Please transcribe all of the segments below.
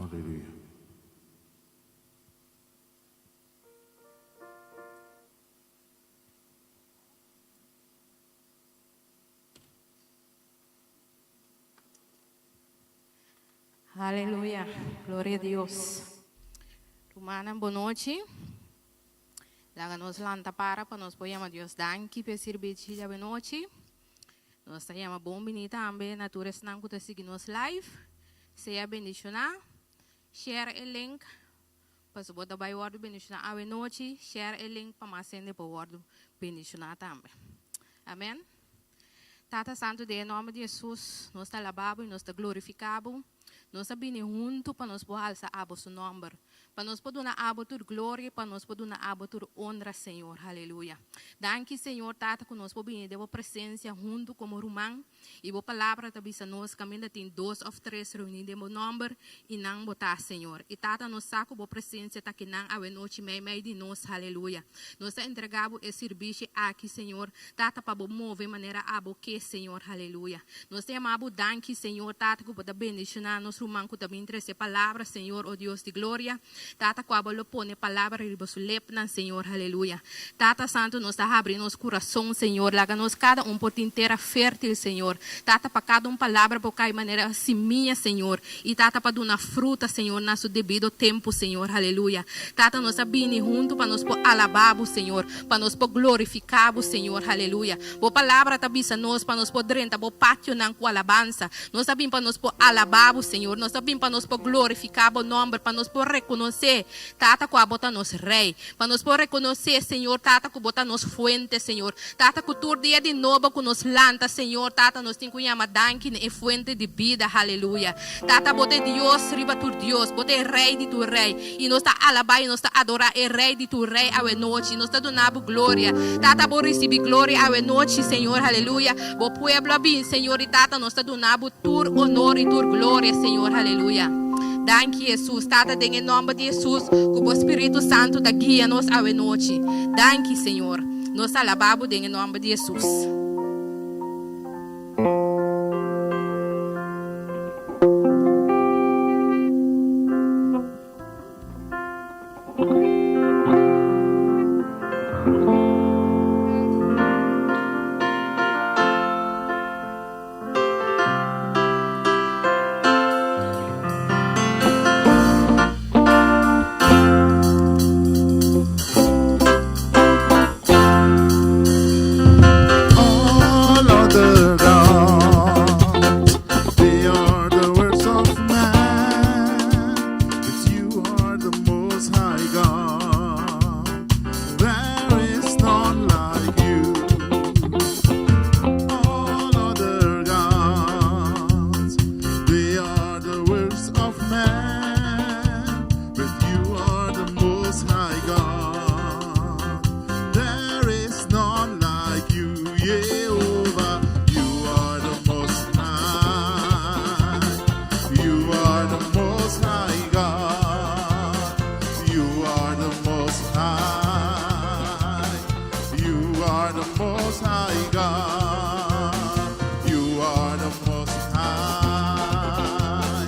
Haleluya. Aleluya, gloria a Dios. Rumannan, bon nochi. Laga nos lanta para pa nos por yama Dios danki p'e sirbishi djawe nochi. Nos ta yama bon bini tambe na tur esnan ku ta sigui nos live. Sea bendishoná. Share e link pasobra bo ta bai wòrdu bendishoná awe nochi. Share e link pa mas hende por wòrdu bendishoná tambe. Amen. Tata Santu, den e nòmber di Hesus, nos ta alabá bo i nos ta glorifiká bo. Nos a bini huntu pa nos por alsa abo su nòmber, pa nos por duna abo tur gloria i pa nos por duna abo tur onra, Señor. Aleluya. Danki, Señor Tata, ku nos por bini den bo presensia huntu komo ruman, i bo Palabra ta bisa nos kaminda tin dos òf tres reuní den bo nòmber, i nan bo ta, Señor. I Tata, nos sa ku bo presensia ta kinan awenochi meimei di nos. Aleluya. Nos ta entregá bo e sirbishi aki, Señor, Tata, pa bo move manera abo ke, Señor. Aleluya. Nos ta yama bo danki, Señor, Tata, ku bo ta bendishoná nos ruman ku ta bin trese palabra, Señor, o Dios di gloria. Tata, ku abo lo pone palabra riba su lepnan, Señor. Aleluya. Tata Santu, nos ta habri nos kurason, Señor. Laga nos kada un por tin tera fértil, Señor. Tata, pa kada un palabra por kai manera simia, Señor. I Tata, pa duna fruta, Señor, na su debido tempu, Señor. Aleluya. Tata, nos a bini huntu pa nos por alabá Bo, Señor, pa nos por glorifiká Bo, Señor. Aleluya. Bo Palabra ta bisa nos pa nos por drenta Bo pationan ku alabansa. Nos a bin pa nos por alabá Bo, Señor. Nos a bin pa nos por glorifiká Bo nòmber, pa nos por rekonosé, Tata, ku Abo ta nos Rei. Pa nos por rekonosé, Señor, Tata, ku Bo ta nos fuente, Señor. Tata, ku tur dia di nobo ku nos lanta, Señor, Tata, nos tin ku yama danki na e fuente di bida. Haleluya. Tata, Bo ta e Dios riba tur dios. Bo ta e Rei di tur rei. I nos ta alabá i nos ta adorá e Rei di tur rei awenochi. Nos ta duna Bo gloria. Tata, Bo risibí gloria awenochi, Señor. Haleluya. Bo pueblo a bin, Señor, i Tata, nos ta duna Bo tur honor i tur gloria, Señor. Haleluya. Danki, Hesus. Tata, den e nomber di Hesus, ku Bo Spiritu Santu ta guia nos awenochi. Danki, Señor. Nos ta alabá Bo den e nomber di Hesus. All other gods, they are the works of man, but you are the most high God. There is none like you. All other gods, they are the works of man, but you are the most high God. There is none like you, Jehovah. You are the most high. You are the most high God. You are the most high. You are the most high God. You are the most high.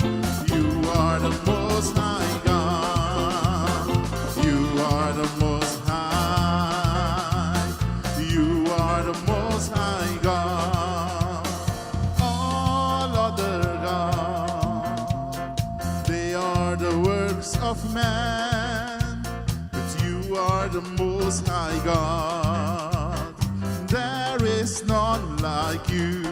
You are the most high God. You are the most high. You are the most high God. All other gods, they are the works of man, but you are the most high God. There is none like you.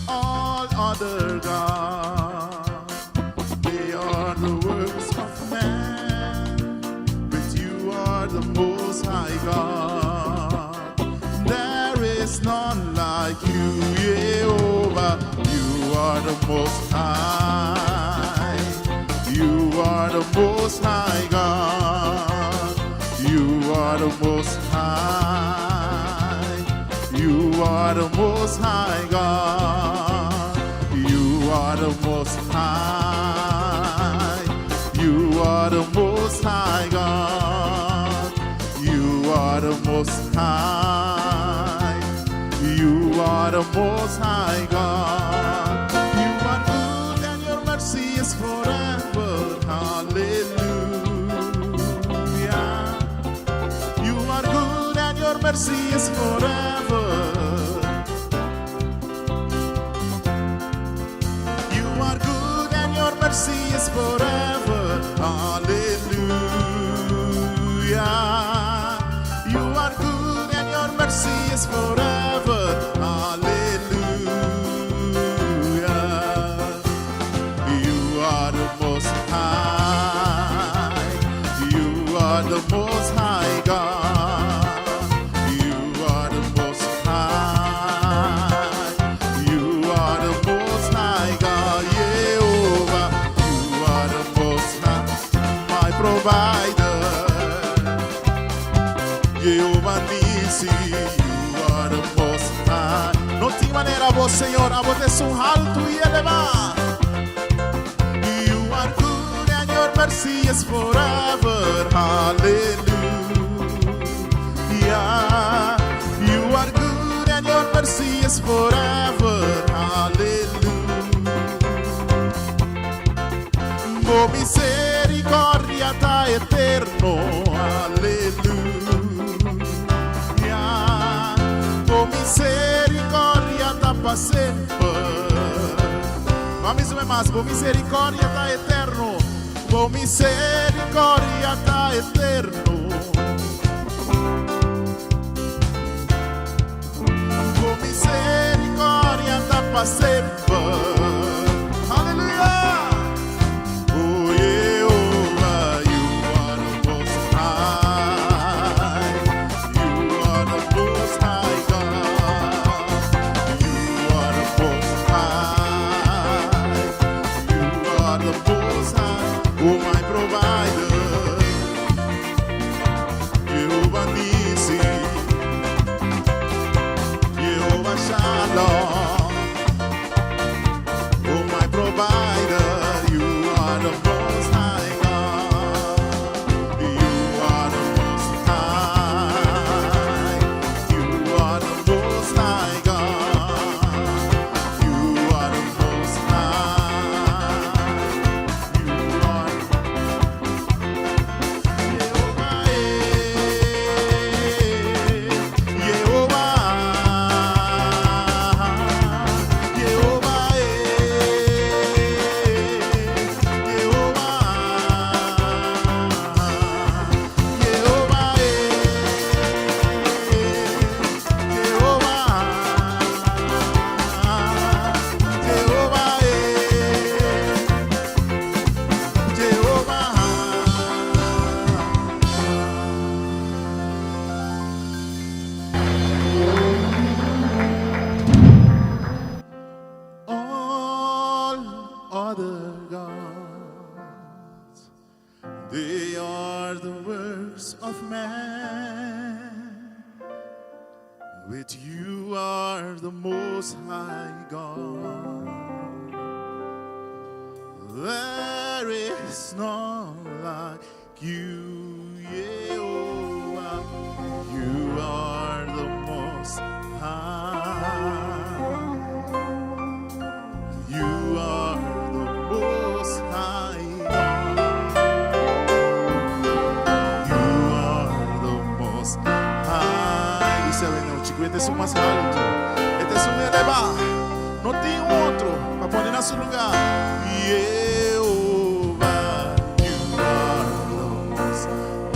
All other gods, they are the works of man, but you are the most high God. There is none like you, Jehovah. You are the most high. You are the most high God. You are the most high. You are the most high God. You are the most high. You are the most high God. You are the most high. You are the most high God. You are good and your mercy is forever. Hallelujah. You are good and your mercy is forever. You are good and your mercy is forever. Hallelujah. You are good and your mercy is forever. Hallelujah. You are the most high. You are the most high God. You are the most high. You are the most high God. Jehovah. You are the most high. My provider. Jehovah Nissi. You are the most high. No tin manera bo, Señor. Abo ta esun haltu i elevá. You are good and your mercy is forever. Hallelujah. You are good and your mercy is forever. Hallelujah. Bo miserikòrdia ta eterno. Aleluya. Bo miserikòrdia ta pa semper. Ban mas, bo miserikòrdia ta eterno. Bo miserikòrdia ta eterno. Bo miserikòrdia ta pa semper. Aleluya. Oh, Jehovah, you are the most high. You are the most high God. You are the most high. You are the most high. Oh, my provider. Jehovah Nissi. Jehovah Shalom. Oh, my provider, you are the most high God. You are the most high. You are the most high God. You are the most high. You are Jehovah, Jehovah, Jehovah, Jehovah, Jehovah, Jehovah, Jehovah, Jehovah. All other gods, they are the works of man. But you are the most high God. There is none like you, Jehovah. You are the most high. You are the most high God. You are the most high. Bisa anochi, ku e ta esun mas haltu. E ta esun elevá. No tin otro pa pone na su lugá. Jehovah, you are the most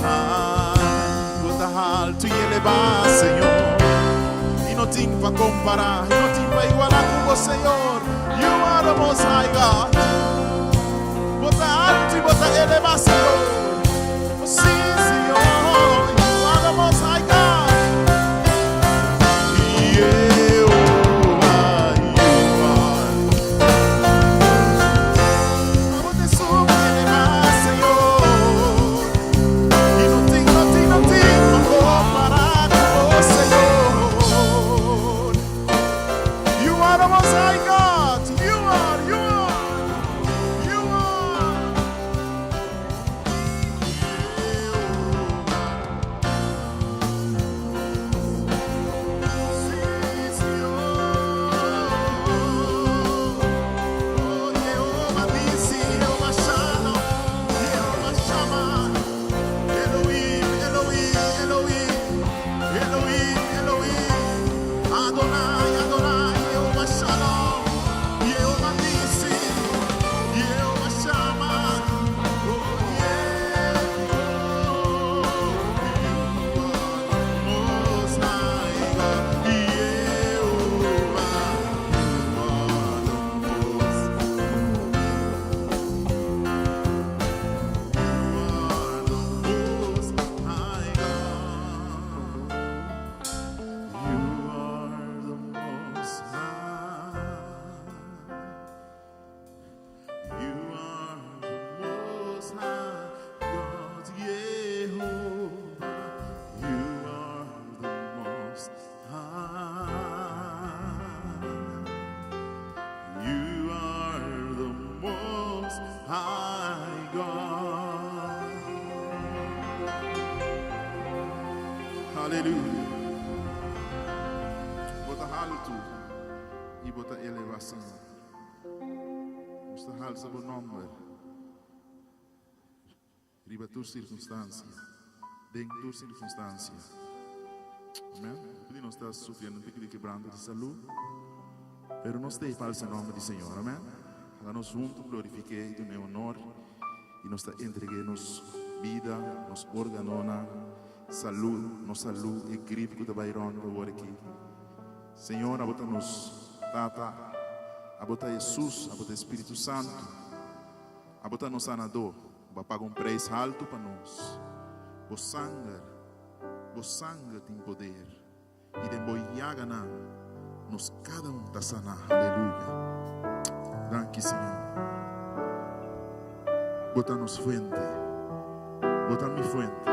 high. Bo ta haltu i elevá, Señor. I no tin pa kompará, i no tin pa igualá ku bo, Señor. You are the most high God. Bo ta haltu i bo ta elevá, Señor. Oh, sí, Señor. You are the most high God. Jehovah, you are. Abo ta esun elevá, Señor. I no tin, no tin, no tin pa kompará ku bo, Señor. You are the most high God. You are, you are, you are. Aleluya. Bo ta haltu i bo ta elevá, Señor. Nos ta halsa bo nòmber riba tur sirkunstansia, den tur sirkunstansia. Amèn. Hopi di nos ta sufriendo un tiki di kebranto di salú, pero nos ta ei pa alsa nòmber di Señor. Amèn. Laga nos huntu glorifik'é i dun'é honor. I nos ta entreg'é nos bida, nos órganonan, salú, nos salú, e grip ku ta bai rònt awor aki. Señor, abo ta nos Tata, abo ta Hesus, abo ta e Spiritu Santu, abo ta nos Sanadó. Bo a paga un preis haltu pa nos. Bo sanger, bo sanger tin poder, i den bo yaganan nos kada un ta saná. Aleluya! Danki, Señor. Bo ta nos fuente. Bo ta mi fuente.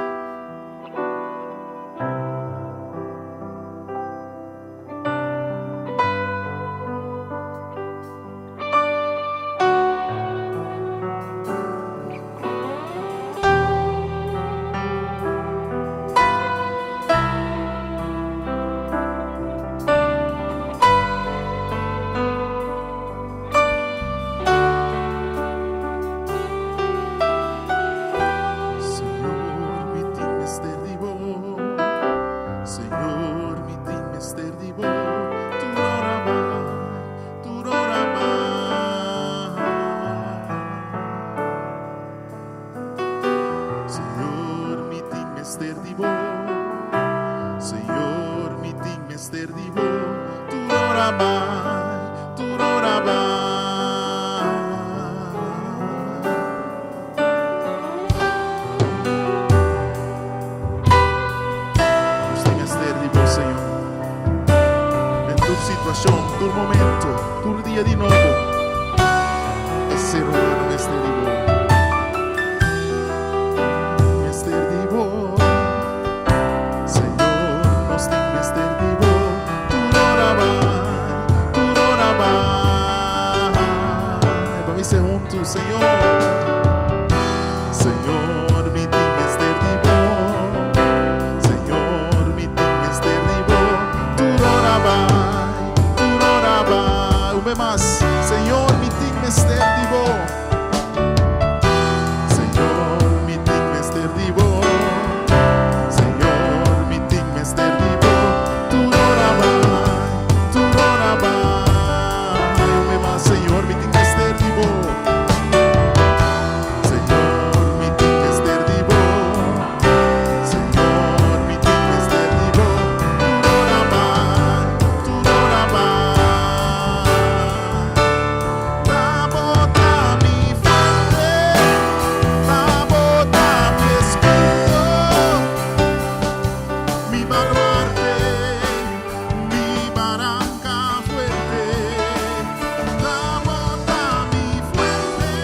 Señor, mi tin mester di bo. Señor, mi tin mester di bo. Tur ora bai, tur ora bai. Señor, mi tin mester di bo. Señor, mi tin mester di bo. Tur ora bai, tur ora bai. Nos tin mester di bo, Señor. Den tur situacion, tur momento, tur dia di nobo, e ser humano mester di bo. Mester di bo, Señor, nos tin mester di bo. Tur ora bai, tur ora bai. Pa mi ser huntu, Señor. Señor, mi tin mester di bo. Señor, mi tin mester di bo. Tur ora bai, tur ora bai. Un be mas. Señor, mi tin mester di bo. Señor, mi tin mester di bo. Señor, mi tin mester di bo. Tur ora bai, tur ora bai. Un be mas. Señor, mi tin mester di bo. Señor, mi tin mester di bo. Señor, mi tin mester di bo. Tur ora bai, tur ora bai. Bo ta mi fuente, bo ta mi escudo, mi baluarte, mi baranca fuerte. Bo ta mi fuente,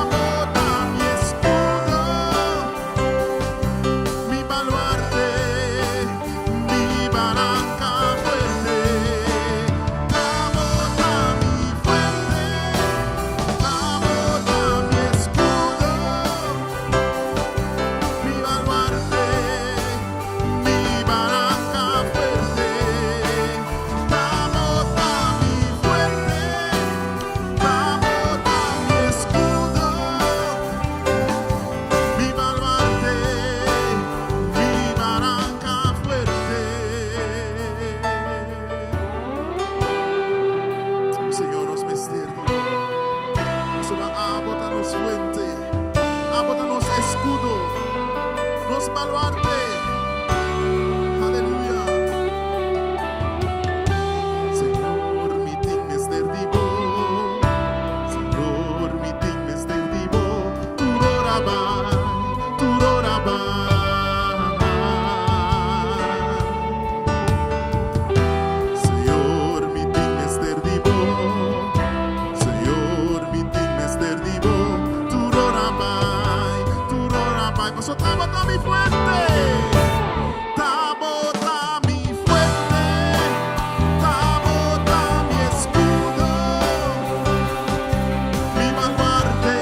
bo ta mi escudo, mi baluarte, mi baranca fuerte. Bo ta mi fuente, bo ta mi escudo, mi baluarte, mi baranca fuerte. Bo ta mi fuente, bo ta mi escudo, mi baluarte, mi baranca fuerte. Señor, nos mester di bo. Pasobra abo ta nos fuente, abo ta nos escudo, nos baluarte. Aleluya. Señor, mi tin mester di bo. Señor, mi tin mester di bo. Tur ora bai, tur ora bai. Señor, mi tin mester di bo. Señor, mi tin mester di bo. Tur ora bai, tur ora bai. Paso abo ta mi fuente. Abo ta mi fuente. Abo ta mi escudo. Mi baluarte,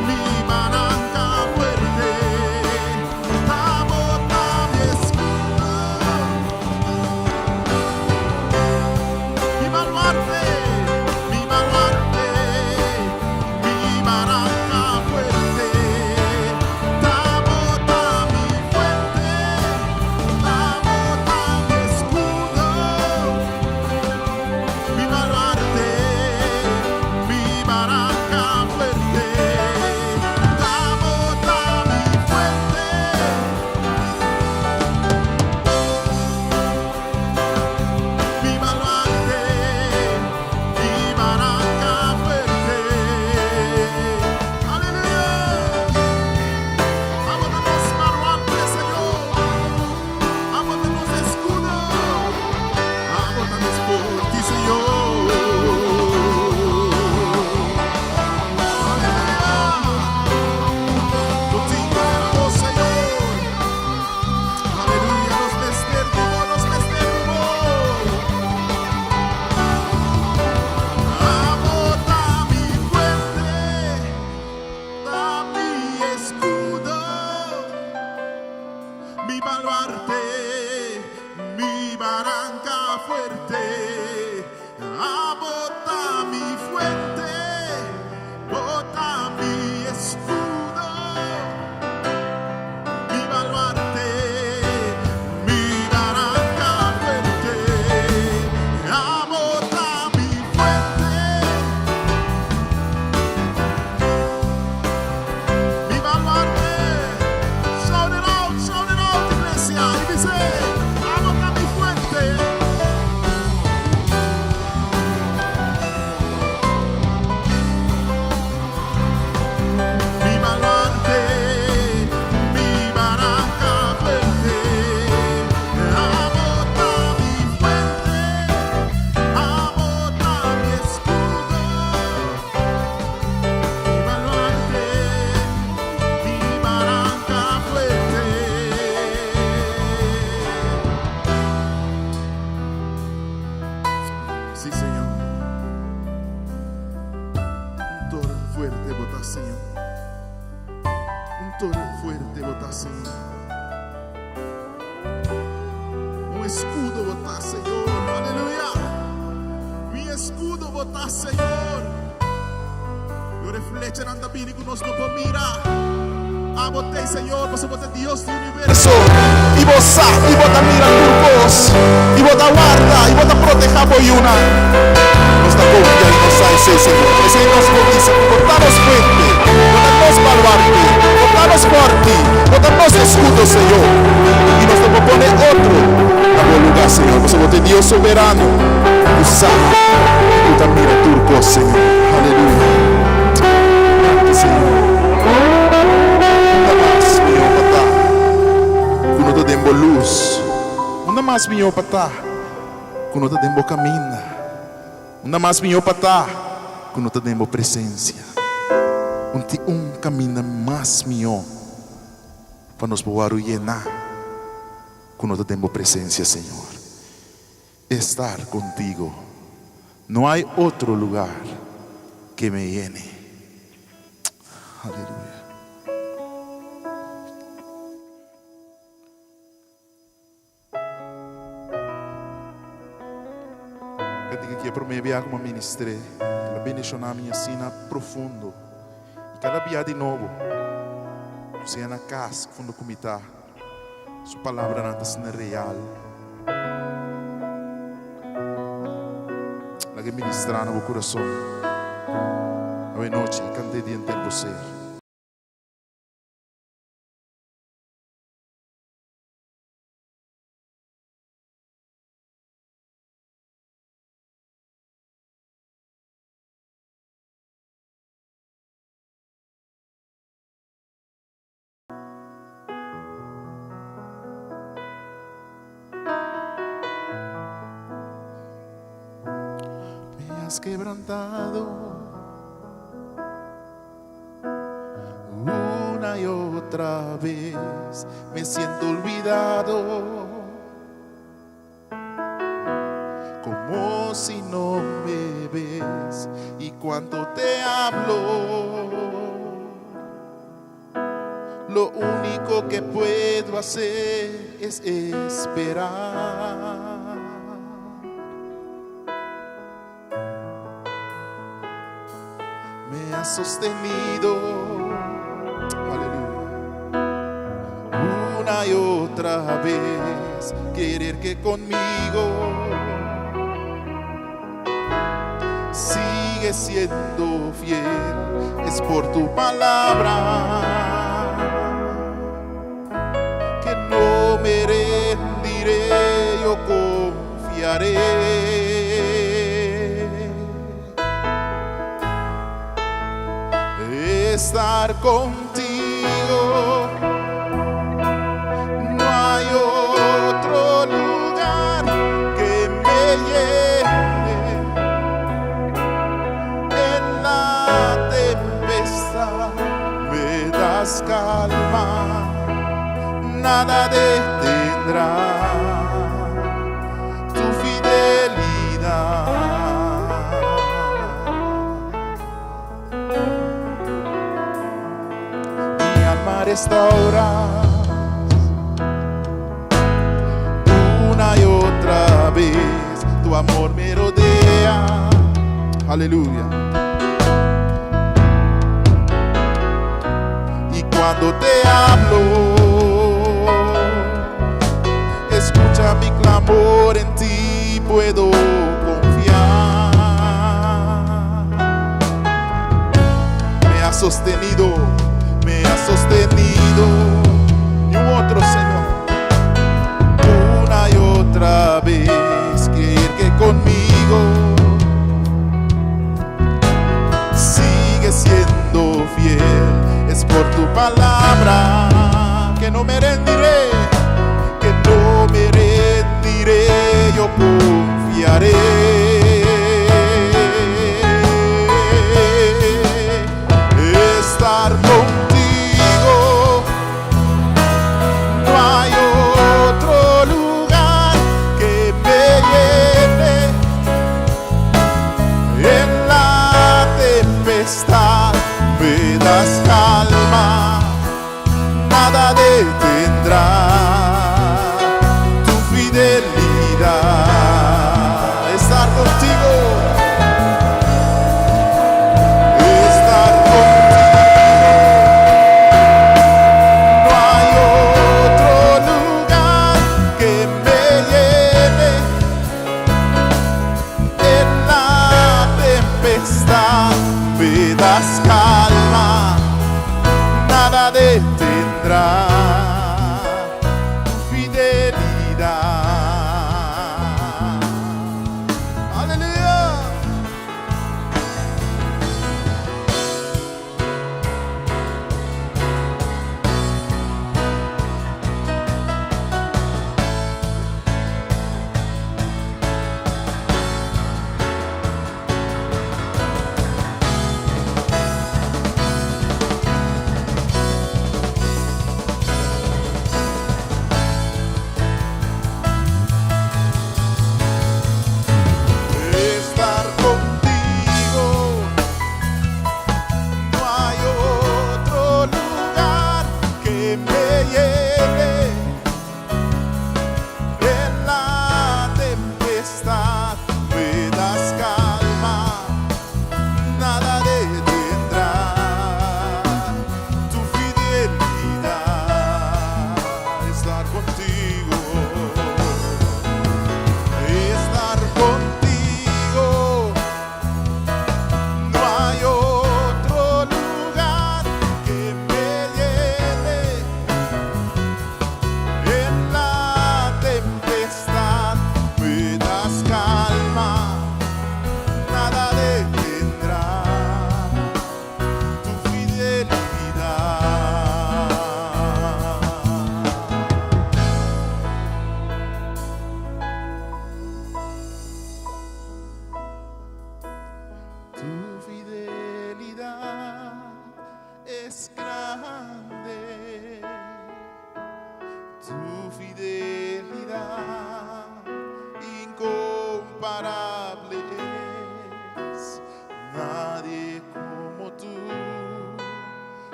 mi baranca fuerte. Abo ta Mi baluarte, mi baranka fuerte, abo ta mi fuente, bo ta mi eskudo. Mi baluarte, mi baranka fuerte, abo ta mi fuente. Mi baluarte, shout it out, shout it out, iglesia, i bis'é, abo ta mi fuente. Mi baluarte, mi baranka fuerte, abo ta mi fuente, abo ta mi eskudo. Mi baluarte, mi baranka fuerte. Sí, Señor. Un toren fuerte bo ta, Señor. Un toren fuerte bo ta, Señor. Un eskudo bo ta, Señor. Aleluya. Mi eskudo bo ta, Señor. I ora flechanan ta bini ku nos no por mira. Abo t'ei, Señor, pasobra bo ta Dios di universo. I bo sa, i bo ta mira tur kos. I bo ta warda, i bo ta protehá bo yunan. Nos ta konfia i nos sa esei, Señor. P'esei nos por bisa ku bo ta nos fuente, bo ta nos baluarte, bo ta nos fòrti, bo ta nos eskudo, Señor. I nos no por pone otro na bo lugá, Señor, pasobra bo ta e Dios soberano ku sa i ku ta mira tur kos, Señor. Aleluya. Danki, Señor. Unda mas mihó pa ta ku no ta den bo lus? Unda mas mihó pa ta ku no ta den bo kaminda? Unda mas mihó pa ta ku no ta den bo presensia? Un tin un kaminda mas mihó pa nos por wòrdu yená ku no ta den bo presensia, Señor. Estar contigo. No hay otro lugar que me llene. Aleluya. Cantica aki e prome bia cu mi a ministr'é. El a bendiciona mi asina profundo. Y cada bia di nobo, cu sea na cas of unda cu mi ta, Su palabranan ta asina real. Laga e ministrá na bo kurason awe nochi i kant'é di henter bo ser. Me has quebrantado una y otra vez, me siento olvidado, como si no me ves y cuando te hablo, lo único que puedo hacer es esperar. Me has sostenido, aleluya, una y otra vez, querer que conmigo sigue siendo fiel, es por tu palabra que no me rendiré, yo confiaré. Estar contigo, no hay otro lugar que me llene en la tempestad, me das calma, nada detendrá tu fidelidad. Mi alma restauras. amor me rodea. Aleluya. Y cuando te hablo, escucha mi clamor, en ti puedo confiar. Me has sostenido, me has sostenido, y un otro Señor, una y otra vez, creer que conmigo sigue siendo fiel, es por tu palabra que no me rendiré, que no me rendiré, yo confiaré. Estar contigo, no hay otro lugar que me llene. En la tempestad me das calma, nada detendrá tu fidelidad. Estar contigo, estar contigo. No hay otro lugar que me llene. En la tempestad me das calma, nada detendrá tu fidelidad. Aleluya. Estar contigo, no hay otro lugar que me llene. En la tempestad me das calma, nada detendrá tu fidelidad. Estar contigo, estar contigo. No hay otro lugar que me llene. En la tempestad me das calma, nada detendrá tu fidelidad. Tu fidelidad es grande, tu fidelidad incomparable es. Nadie como tú,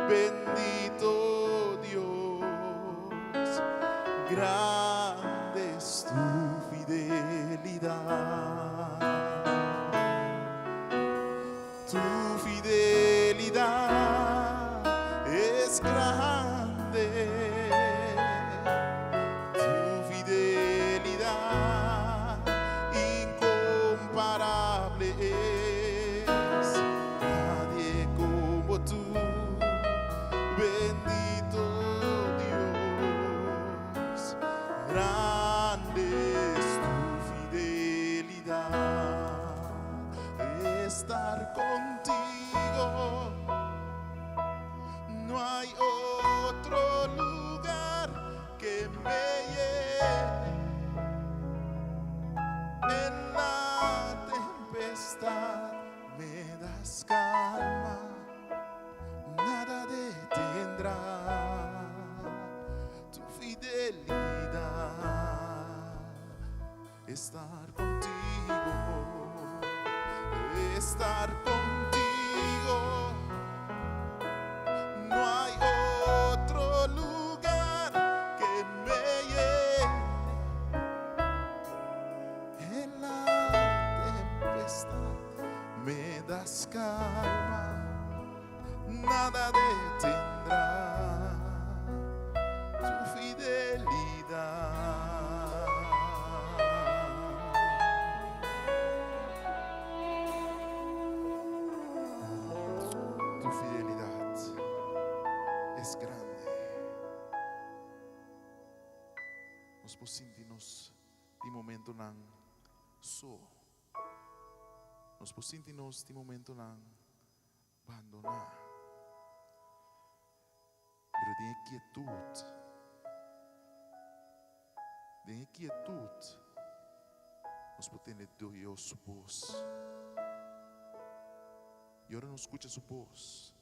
bendito Dios, grande es tu fidelidad. Tu fidelidad es grande. Tu fidelidad incomparable es. Nadie como tú, bendito Dios. Grande es tu fidelidad. Estar contigo, no hay otro lugar que me llene. En la tempestad me das calma, nada detendrá tu fidelidad. Estar contigo, estar contigo. No hay otro lugar que me llene. En la Nos por sinti nos tin momentonan so. Nos por sinti nos tin momentonan bandoná. Pero den e kietut, den e kietut, nos por tende Dios su bos. I ora nos skucha su bos,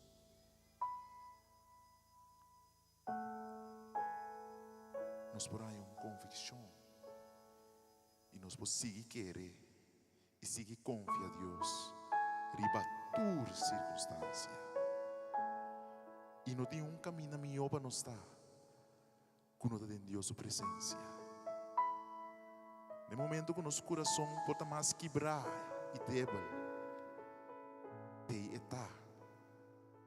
nos por haña un konvikshon i nos por sigui kere i sigui konfia Dios riba tur sirkunstansia. I no tin un kaminda mihó pa nos ta ku no ta den Dios su presensia. Den momento ku nos kurason por ta mas kibrá i debel, ei e ta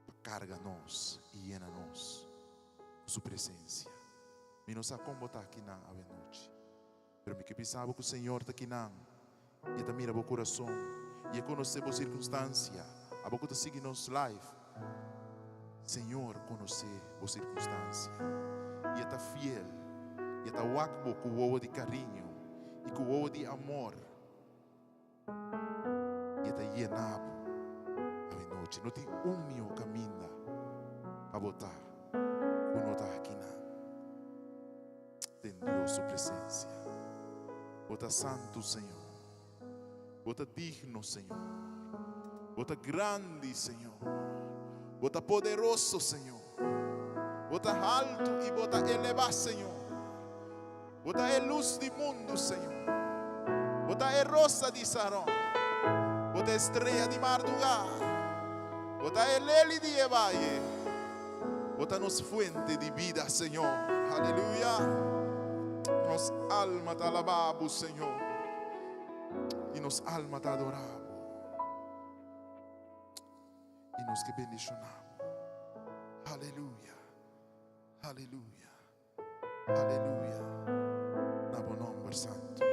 pa karga nos i yena nos ku su presensia. Mi no sa kon bo ta akinan awenochi, pero mi ke bisa bo ku Señor ta akinan i e ta mira bo kurason i e konosé bo sirkunstansia. Abo ku ta sigui nos live, Señor konosé bo sirkunstansia i e ta fiel i e ta wak bo ku wowo di kariño i ku wowo di amor i e ta yena bo awenochi. No tin un mihó kaminda pa bo ta ku no ta akinan den Dios su presensia. Bo ta santu, Señor. Bo ta digno, Señor. Bo ta grandi, Señor. Bo ta poderoso, Señor. Bo ta haltu i bo ta elebá, Señor. Bo ta e lus di mundu, Señor. Bo ta e rosa di Saron. Bo ta e strea di mardugá. Bo ta e leli di e vaye. Bo ta nos fuente di bida, Señor. Aleluya. Nos alma ta alabá bo, Señor. I nos alma ta adorá bo. I nos ke bendishoná bo. Aleluya. Aleluya. Aleluya. Na bo nomber santo.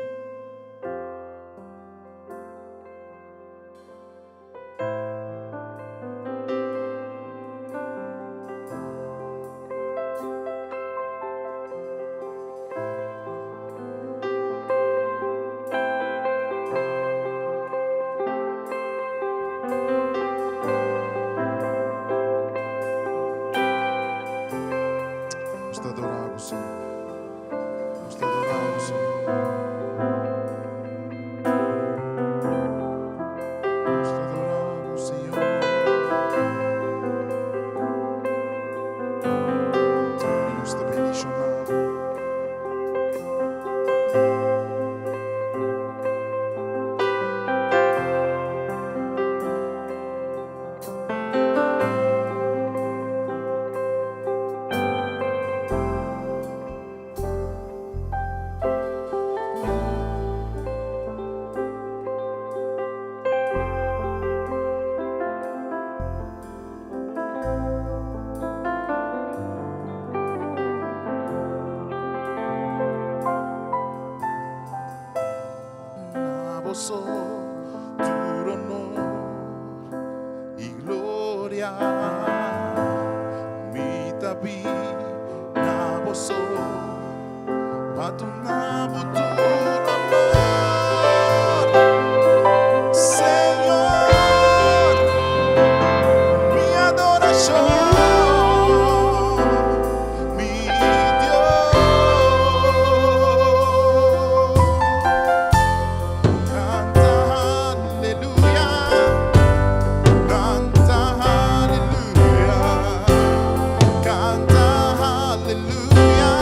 Nos ta adorá bo, Señor. Nos ta adorá bo, Señor. Nos ta adorá bo, Señor. I nos ta bendishoná bo. Na bo so tur honor i gloria. Mi ta bi na bo so pa duna bo tur amor. Señor, mi adoracion, mi Dios. Canta aleluya, canta aleluya, canta aleluya.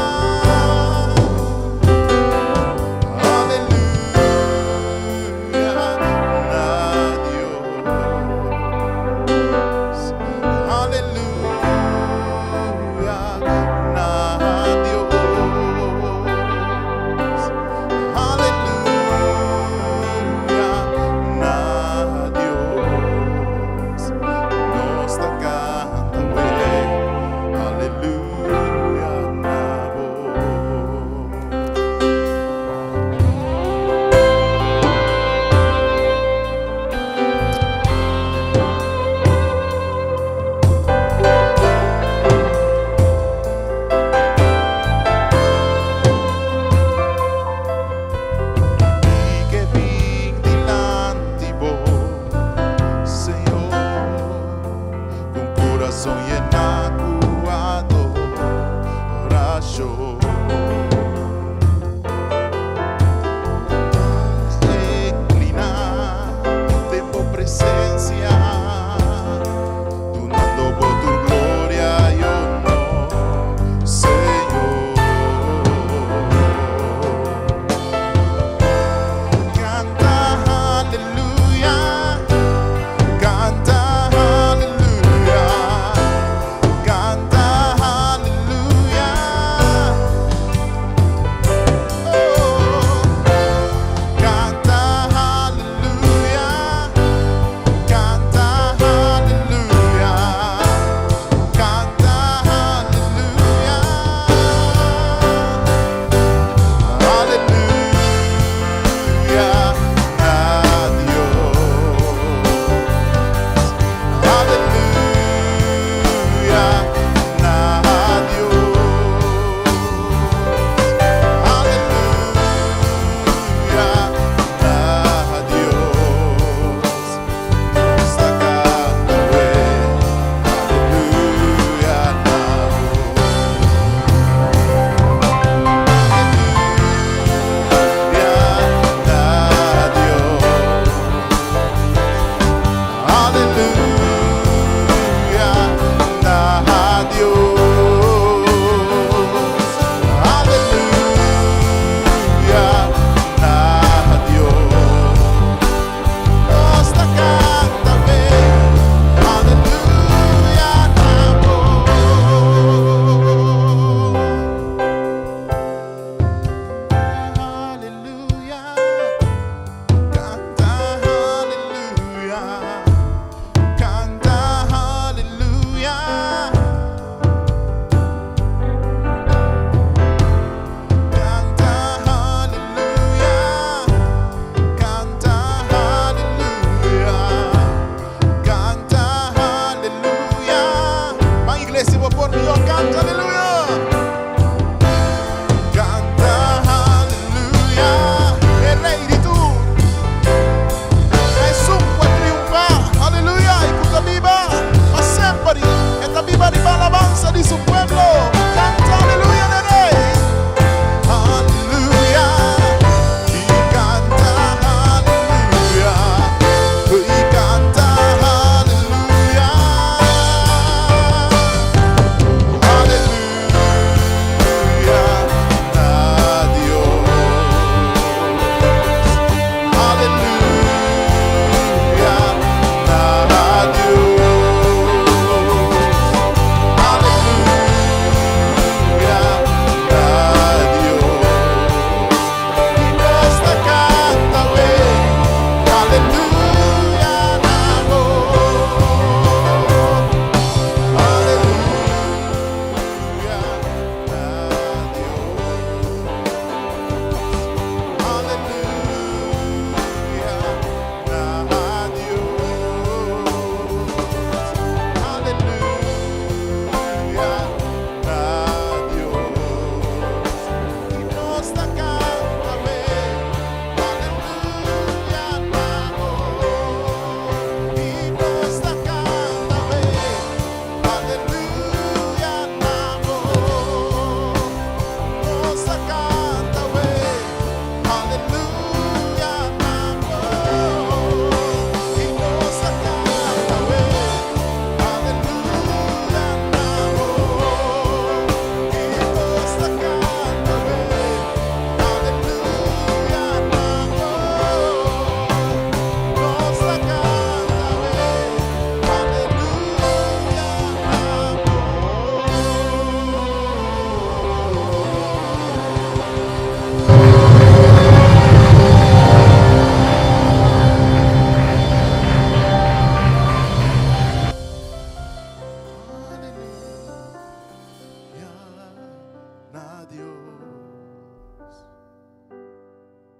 Dios.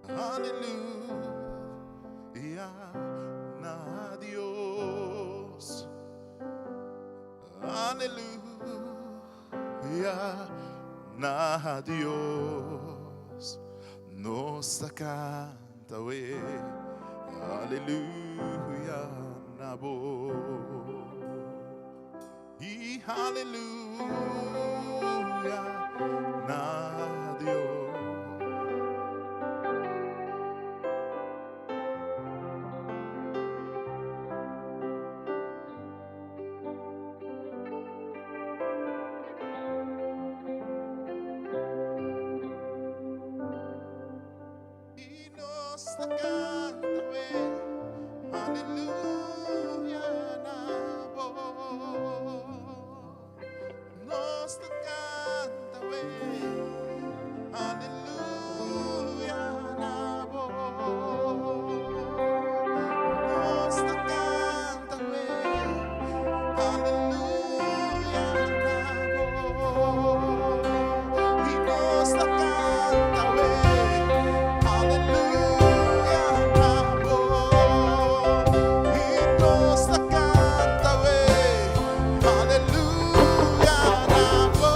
Aleluya na Dios. Aleluya na Dios. Nos ta canta we. Aleluya na bo. I aleluya na Dios. I nos ta canta we, aleluya na bo. Nos ta canta we, aleluya na bo. Nos ta canta we, aleluya na bo. I nos ta canta we, aleluya na bo. I nos ta canta we, aleluya na bo.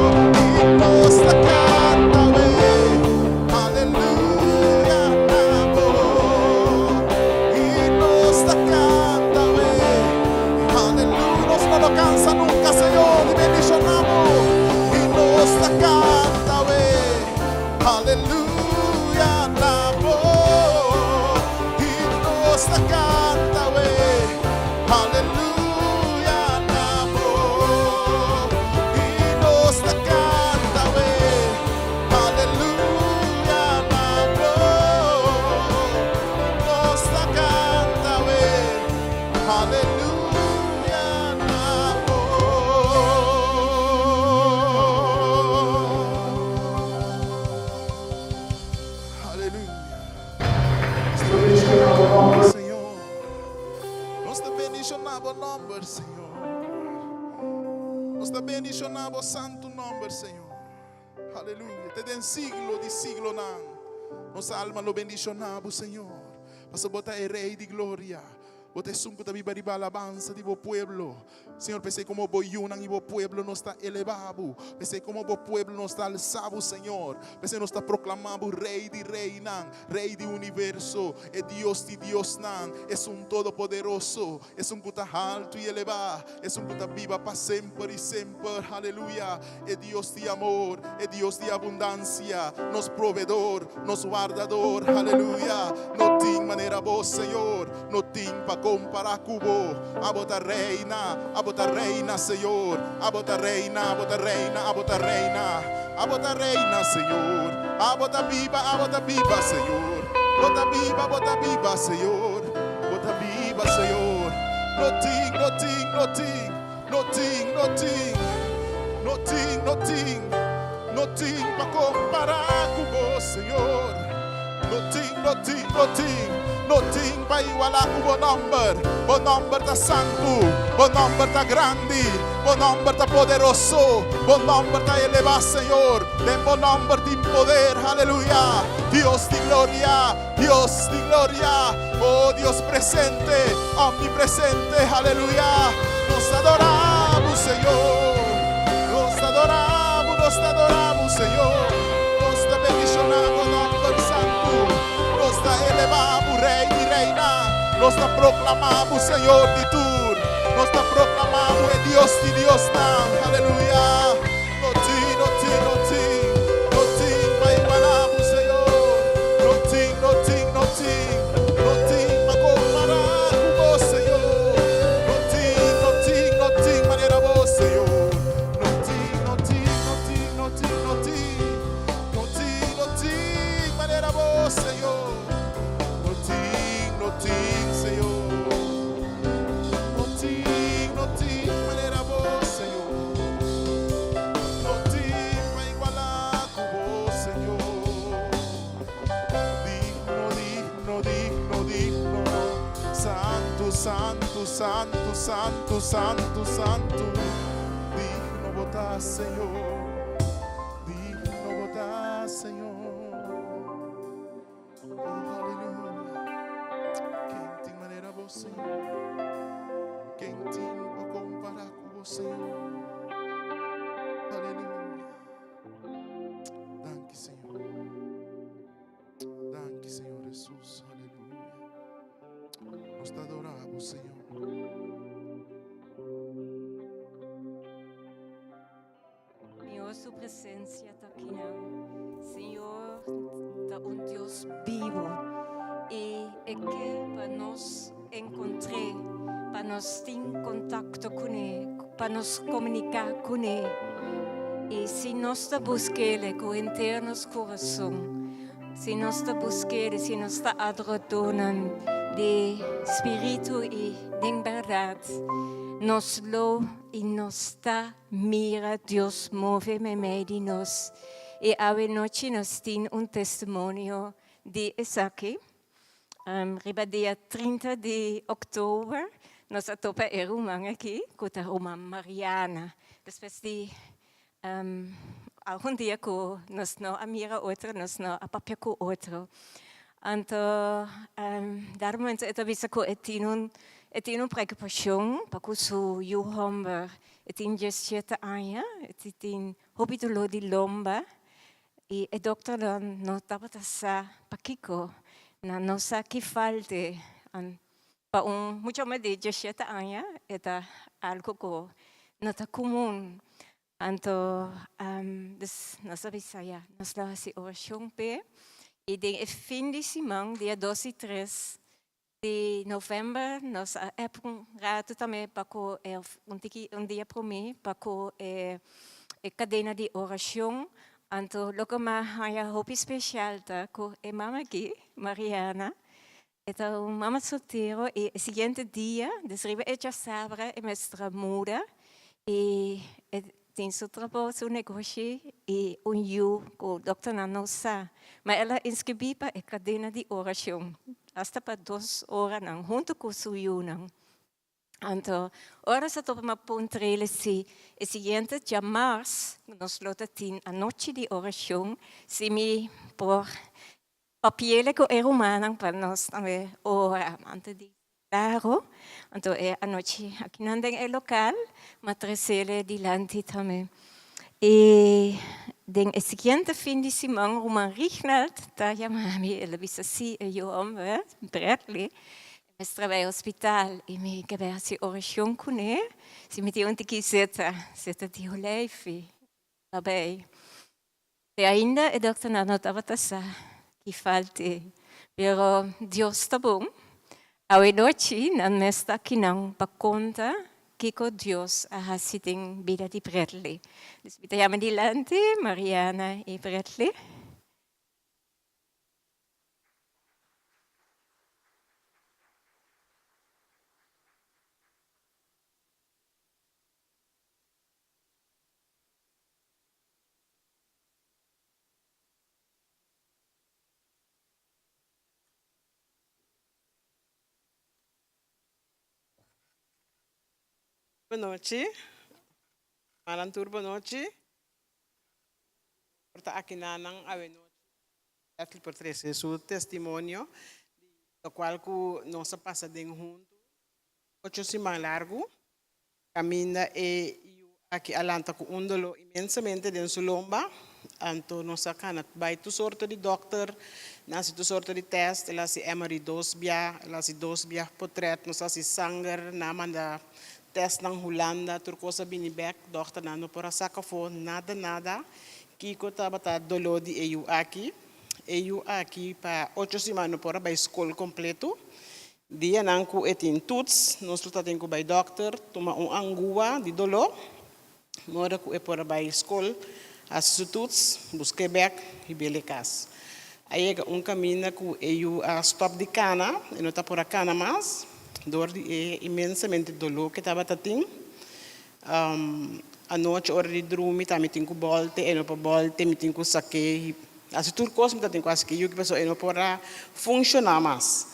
I nos ta canta we, aleluya na bo. I nos ta canta we, aleluya. Nos no lo cansa nunca, Señor, di bendiciona bo. I nos ta canta we, aleluya na bo. I nos ta canta we, aleluya na bo. I nos ta canta we, aleluya na bo. Nos ta canta we, aleluya na bo. Aleluya. Señor. Nos ta bendiciona bo nomber, Señor. Nos ta bendiciona bo santo nomber, Señor. Aleluya. Te den siglo di siglonan. Nos alma lo bendiciona bo, Señor. Paso bo ta e Rey di Gloria. Bo ta esun cu ta biba riba alabansa di bo pueblo. Señor, p'esey como bo yunan y bo pueblo nos ta eleva bo. P'esey como bo pueblo nos ta alsa bo, Señor. P'esey nos ta proclama bo Rey di reynan, Rey di universo, e Dios di diosnan, esun todopoderoso, esun cu ta halto y eleva, esun cu ta biba pa semper y semper. Aleluya! E Dios di amor, e Dios di abundancia, nos proveedor, nos wardador. Aleluya! No tin manera bo, Señor, no tin pa compara cu bo. Abo ta reina, abo ta reina, Señor. Abo ta reina, abo ta reina, abo ta reina. Abo ta reina, Señor. Abo ta biba, abo ta biba, Señor. Bo ta biba, bo ta biba, Señor. Bo ta biba, Señor. No tin, no tin, no tin, no tin, no tin, no tin, no tin, no tin pa compara cu bo, Señor. No tin, no tin, no tin, no tin pa iguala cu bo nomber. Bo nomber ta santo, bo nomber ta grandi, bo nomber ta poderoso, bo nomber ta eleva, Señor. Den bo nomber tin poder, aleluya. Dios di gloria, Dios di gloria, oh Dios presente, omnipresente, aleluya. Nos adoramos, Señor. Nos adoramos, nos adoramos, Señor. Nos ta bendicionamos, nomber santo. Nos ta elevamos, Rey y Reina. Nos ta proclamamos, Señor di tur. Nos ta proclamamos, e Dios di diosnan. Aleluya. No tin, no tin, no tin. No tin pa iguala bo, Señor. No tin, no tin, no tin. No tin pa compara cu bo, Señor. No tin, no tin, no tin manera bo, Señor. No tin, no tin, no tin, no tin, no tin. No tin, no tin manera bo, Señor. No tin, no tin, Señor. No tin, no tin manera bo, Señor. No tin pa iguala cu bo, Señor. Digno, digno, digno, digno. Santo, santo, santo, santo, santo, santo. Digno bo ta, Señor. Señor. Oh, aleluya. Ken tin manera bo, Señor? Ken tin pa kompará ku bo, Señor? Aleluya. Danki, Señor. Danki, Señor Jesús. Aleluya. Nos ta adorá bo, Señor. Señor su presencia ta akinan. Señor ta un Dios bibo y e ke pa nos encontr'é, pa nos tin contacto cun'é, pa nos comunica cun'é. Y si nos ta busqu'Ele cu henter nos corazon, si nos ta busqu'Ele, si nos ta adoradornan di spiritu y den berdad, nos lo y nos ta Mira Dios move meimei di nos i awe nochi nos tin un testimonio di esaki. Riba dia 30 di oktober nos a topa e ruman aki ku ta ruman Mariana. Despues di algun dia ku nos no a mira otro, nos no a papia ku otro. Anto dar momento e ta bisa ku e tin un e tin un preokupashon pa ku su yu hòmber. E tin diesshete aña, e tin hopi doló di lomba i e dòkternan no tabata sa pakiko. Nan no sa ki falt'e. Pa un mucha hòmber di diesshete aña e ta algu ku no ta komun. Anto dus nos a bisa ya, nos lo hasi orashon p'e i den e fin di siman, dia dos i tres di novèmber, nos a èp un ratu tambe pa ku e un tiki un dia promé pa ku e e kadena di orashon. Anto loke mi a haña hopi spesial ta ku e mama aki, Mariana, e ta un mama soltero i e siguiente dia, des riba e djasabra e mester a muda i e tin su trabou, su negoshi i un yu ku dokternan no sa. Ma el a inskribí pa e kadena di orashon asta pa dos oranan huntu ku su yunan. Anto ora sa topa mi a puntr'el si e siguiente djamars nos lo ta tin anochi di orashon si mi por Papiele ku e rumannan pa nos tambe ora antes di klaro. Anto e anochi akinan den e lokal m'a tresele dilanti tambe. I den e siguiente fin di siman ruman Rignald ta yama mi, el a bisa si e yu homber Bradley e mester a bai hospital i mi ke bai hasi orashon kuné si mi tin un tiki zeta, zeta di oleifi a bai. Te ainda e dokternan no tabata sa ki falt'e, pero Dios ta bon. Awe nochi nan mes ta akinan pa konta kiko Dios a hasi den bida di Bradley. Dus mi ta yama dilanti Mariana i Bradley. Bonochi. Manan tur bonochi. Por ta aki nanan awe nochi. Bethel por trece su testimonio di locual cu nos a pasa den hunto ocho siman largo. Caminda e yu aki a lanta cu un dolor inmensamente den su lomba. Anto nos a cana bay tur sorto di dokter, nan haci tur sorto di test, el a haci MRI dos bia, el a haci dos bia potret, nos a haci sanger, nan a manda testnan Hulanda, tur cos a bini bek, dokternan no por a saca afo nada nada kico tabata dolor di e yu aki. E yu aki pa ocho siman no por a bay scol completo. Dianan ku e tin tuts, nos lo ta tin ku bai dòkter tuma un angua di doló. Ora ku e por a bai skol, hasi su tuts, busk'é bèk i bel e kas. A yega un kaminda ku e yu a stòp di kana, e no ta por a kana mas dor di e inmensamente doló ku e tabata tin. Anochi ora di drumi ta mi tin ku bòlte, e no por bòlte, mi tin ku sak'é. Hasi tur kos mi ta tin ku hasi ki yuki pasobra e no por a funshoná mas.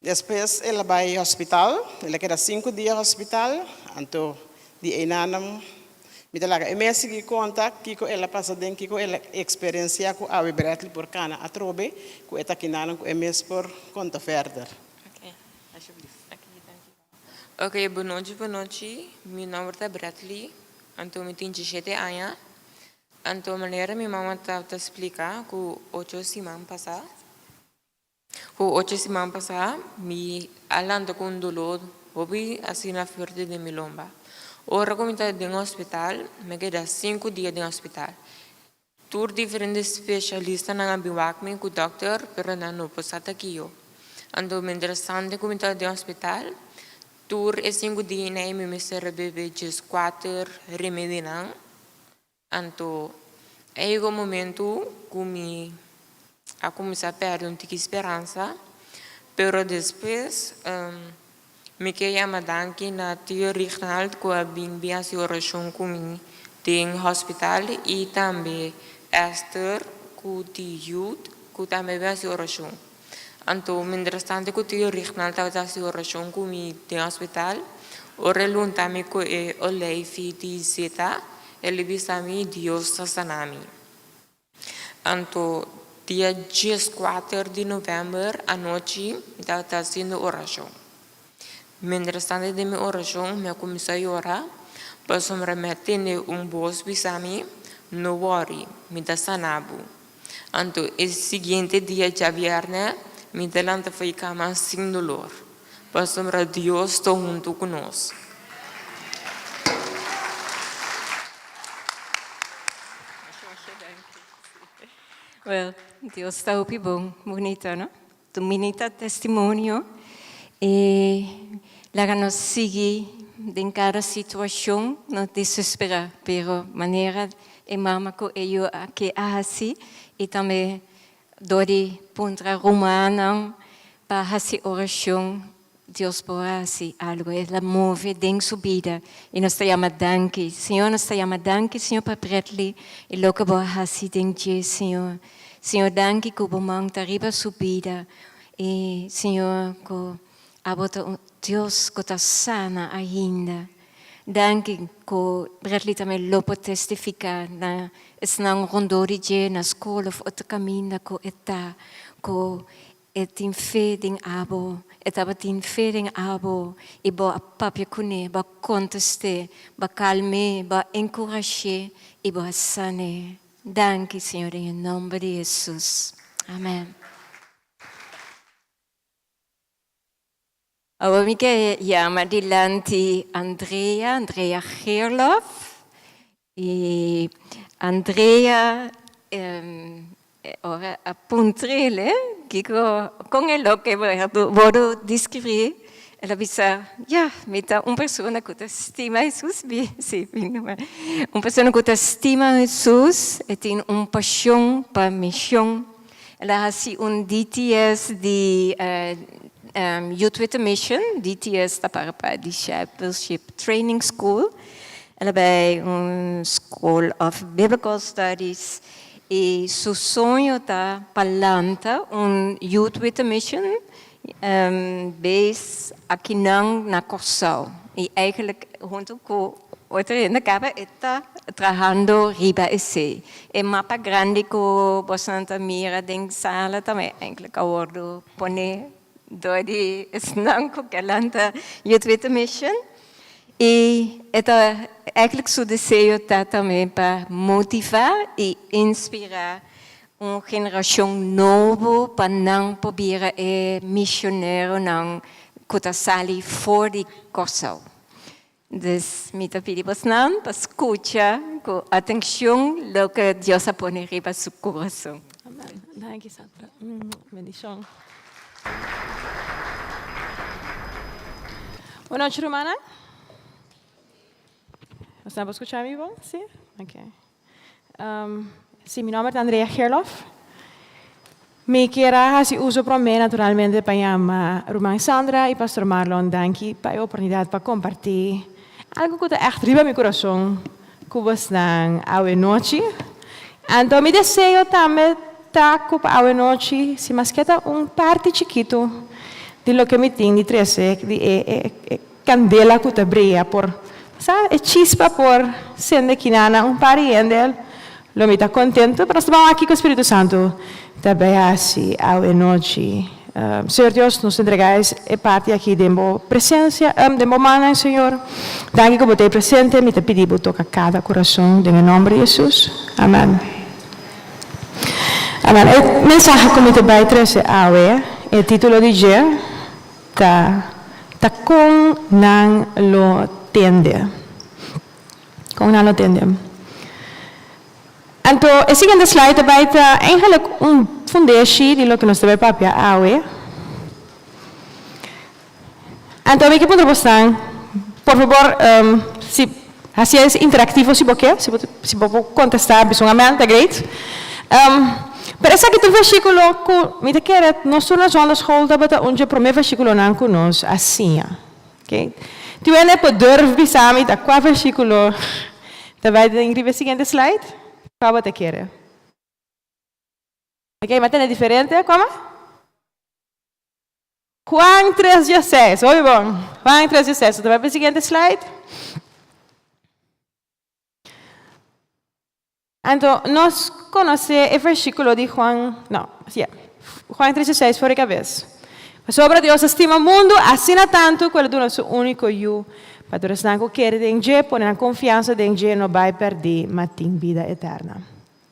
Despues el a bai hospital, el a keda sinku dia hospital, anto di einanan Mi ta laga e mes sigui konta kiko el a pasa den, kiko el a eksperensiá ku awe Bradley por kana atrobe ku e takindanan ku e mes por konta verder. Ok. Alsjeblieft. Ok, dankjewel. Ok, bonochi bonochi. Mi nomber ta Bradley, anto mi tin djishete aña. Anto manera mi mama tabata splika ku ocho siman pasá. Ku ocho siman pasá mi a lanta ku un doló hopi asina fuerte den mi lomba. Ora ku mi ta den hospital, mi a keda sinku dia den hospital. Tur diferente spesialistanan a bin wak mi ku dòkter, pero nan no por sa ta kiyo. Anto mientras tanto ku mi ta den hospital, tur e sinku dianan ei mi mester a bebe djeskuater remedinan. Anto a yega un momentu ku mi a kuminsá pèrdè un tiki speransa, pero despues mi ke yama danki na tio Rignald ku a bin bin hasi orashon ku mi den hospital i tambe Esther ku di Youth ku tambe a bin hasi orashon. Anto mientrastanto ku tio Rignald tabata hasi orashon ku mi den hospital, ora e lunta mi ku e oleifi di zeta, El a bisa mi, Dios ta sana mi. Anto dia dieskuater di novèmber anochi mi tabata hasiendo orashon. Mientrastante den mi orashon mi a kuminsá yora pasobra mi a tende un bos bisa mi, No wòri, mi ta sana bo. Anto e siguiente dia djabièrnè mi ta lanta for di kama sin dolor. Pasobra Dios ta huntu ku nos. Well, Dios ta hopi bon. Bunita, no? Tu minita testimonio. E laga nos sigui den kada situashon, no desesperá, pero manera e mama ku e yu aki a hasi i tambe Dor di puntra rumannan pa hasi orashon, Dios por hasi algu. El a move den su bida i nos ta yama danki. Señor, nos ta yama danki, Señor, pa Bradley i loke bo a hasi den dje, Señor. Señor, danki ku bo man ta riba su bida i, Señor, ku abo ta un Dios ku ta sana ainda. Danki ku Bradley tambe lo por testifiká na esnan rondó di dje na skol òf otro kaminda ku e ta, ku e tin fe den abo, e tabatin fe den abo i bo a papia kuné, bo a kontest'é, bo a kalm'é, bo a enkurash'é i bo a san'é. Danki, Señor, den e nòmber di Hesus. Amèn. Awor mi ke yama dilanti Andrea, Andrea Gerlof. I Andrea ora a puntr'el kiko kon e loke wordo deskribí, el a bisa, ya, mi ta un persona ku ta stima Hesus, si, un persona ku ta stima Hesus, e tin un pashon pa mishon. El a hasi un DTS di Youth with a Mission, DTS ta para pa Discipleship Training School. El a bai un School of Biblical Studies i su soño ta pa lanta un Youth with a Mission base akinan na Kòrsou. I eigenlijk huntu ku otro hende kaba e ta trahando riba esei. E mapa grandi ku bosonan ta mira den sala tambe eigenlijk a wòrdu pone dor di esnan ku ke lanta Youth with a Mission. I e ta eigenlijk su deseo ta tambe pa motivá i inspirá un generashon nobo pa nan por bira e misioneronan ku ta sali for di Kòrsou. Dus mi ta pidi bosnan pa skucha ku atenshon loke Dios a pone riba su kurason. Amen. Danki Sandra. Bendishon. Buenochi rumannan. Bosnan por skucha mi bon? Si? Ok. Si, mi nomber ta Andrea Gerlof. Mi kier a hasi uso promé naturalmente pa yama ruman Sandra i Pastor Marlon danki pa e oportunidat pa kompartí algu ku ta ègt riba mi kurason ku bosnan awe nochi. Anto mi deseo tambe ta ku pa awe nochi si maske ta un parti chikitu di loke mi tin di trese di e e kandela ku ta bria por. Sa e chispa por sende kinana un par di hende, lo mi ta contento, pero nos ta ban aki cu Spiritu Santo ta bay haci awe nochi. Señor Dios, nos ta entrega e parti aki den bo presencia, den bo mannan, Señor. Danki cu bo ta ei presente, mi ta pidi bo toca cada curason den e nomber di Jesus. Amen. Amen. E mensahe cu mi ta bay trece awe, e titulo di dje ta Ta con nan lo tende. Con nan lo tende. Anto e siguiente slide ta bay ta eigenlijk un fundeshi di loke nos ta bay papia awe. Anto mi ke puntra bosnan, por fabor si haci es interactivo si bo ke, si bo si bo por contesta bisa un amen ta great. Pero esaki ta un versiculo cu mi ta kere nos tur na zondagsschool tabata un dje prome versiculonan cu nos a siña. Ok. Tin wende por durf bisa mi ta cua versiculo ta bay den riba e siguiente slide? Cua bo ta kere? Ok, mi a tene diferente, como? Juan 3 dieseis, hopi bon. Juan 3 dieseis, ta bai pa e siguiente slide. Anto, nos konosé e versíkulo di Juan, no, yeah, Juan 3 dieseis for di kabes. Pasobra Dios a stima mundu asina tantu ku el a duna su úniko Yu, pa tur esnan ku kere den dje, pone nan konfiansa den dje, no bai pèrdí, ma tin bida eterna.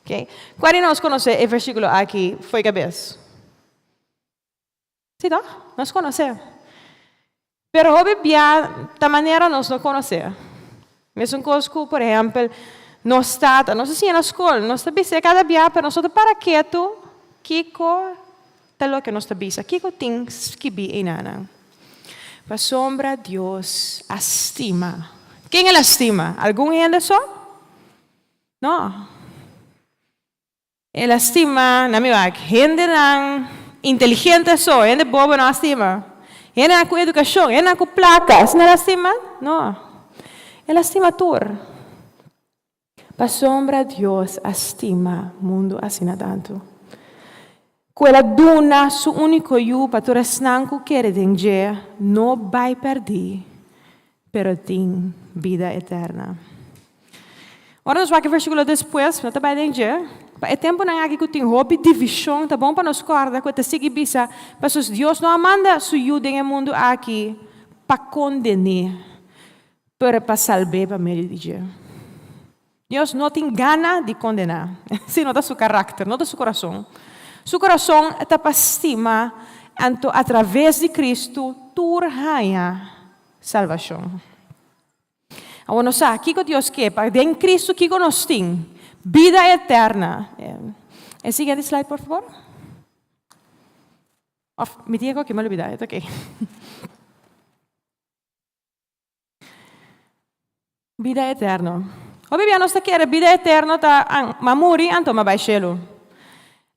Okay. Kua di nos konosé e versíkulo aki for di kabes? Sí toch? Nos konosé. Pero hopi bia ta manera nos no konosé. Mesun kos ku, por ehèmpel, nos tata, nos a siña na skol, nos ta bis'é kada bia, pero nos no ta para ketu kiko ta loke nos ta bisa, kiko tin skibí einanan. Pasobra Dios a stima. Ken el a stima? Algun hende so? No. El a stima, na mi wak, hendenan inteligente so, hende bobo no a stima. Hendenan ku edukashon, hendenan ku plaka, esei no el a stima? No. El a stima tur. Pasobra Dios a stima mundu asina tantu, ku el a duna su úniko Yu pa tur esnan ku kere den dje no bai pèrdí, pero tin bida eterna. Ora nos wak e versíkulo despues, no ta bai den dje, pa e tempunan aki ku tin hopi divishon, ta bon pa nos kòrda ku e ta sigui bisa, Pasobra Dios no a manda su Yu den e mundu aki pa konden'é, pero pa salb'é pa medio di dje. Dios no tin gana di kondená, esei no ta su karakter, no ta su kurason. Su kurason ta pa stima, anto atraves di Kristu tur haña salbashon. Awor nos sa kiko Dios ke pa den Kristu kiko nos tin, bida eterna. E siguiente slide por fabor. Of mi tin e koki, mi a lubida, e ta oke. Bida eterno. Hopi bia nos ta kere bida eterno ta an, m'a muri anto m'a bai shelu.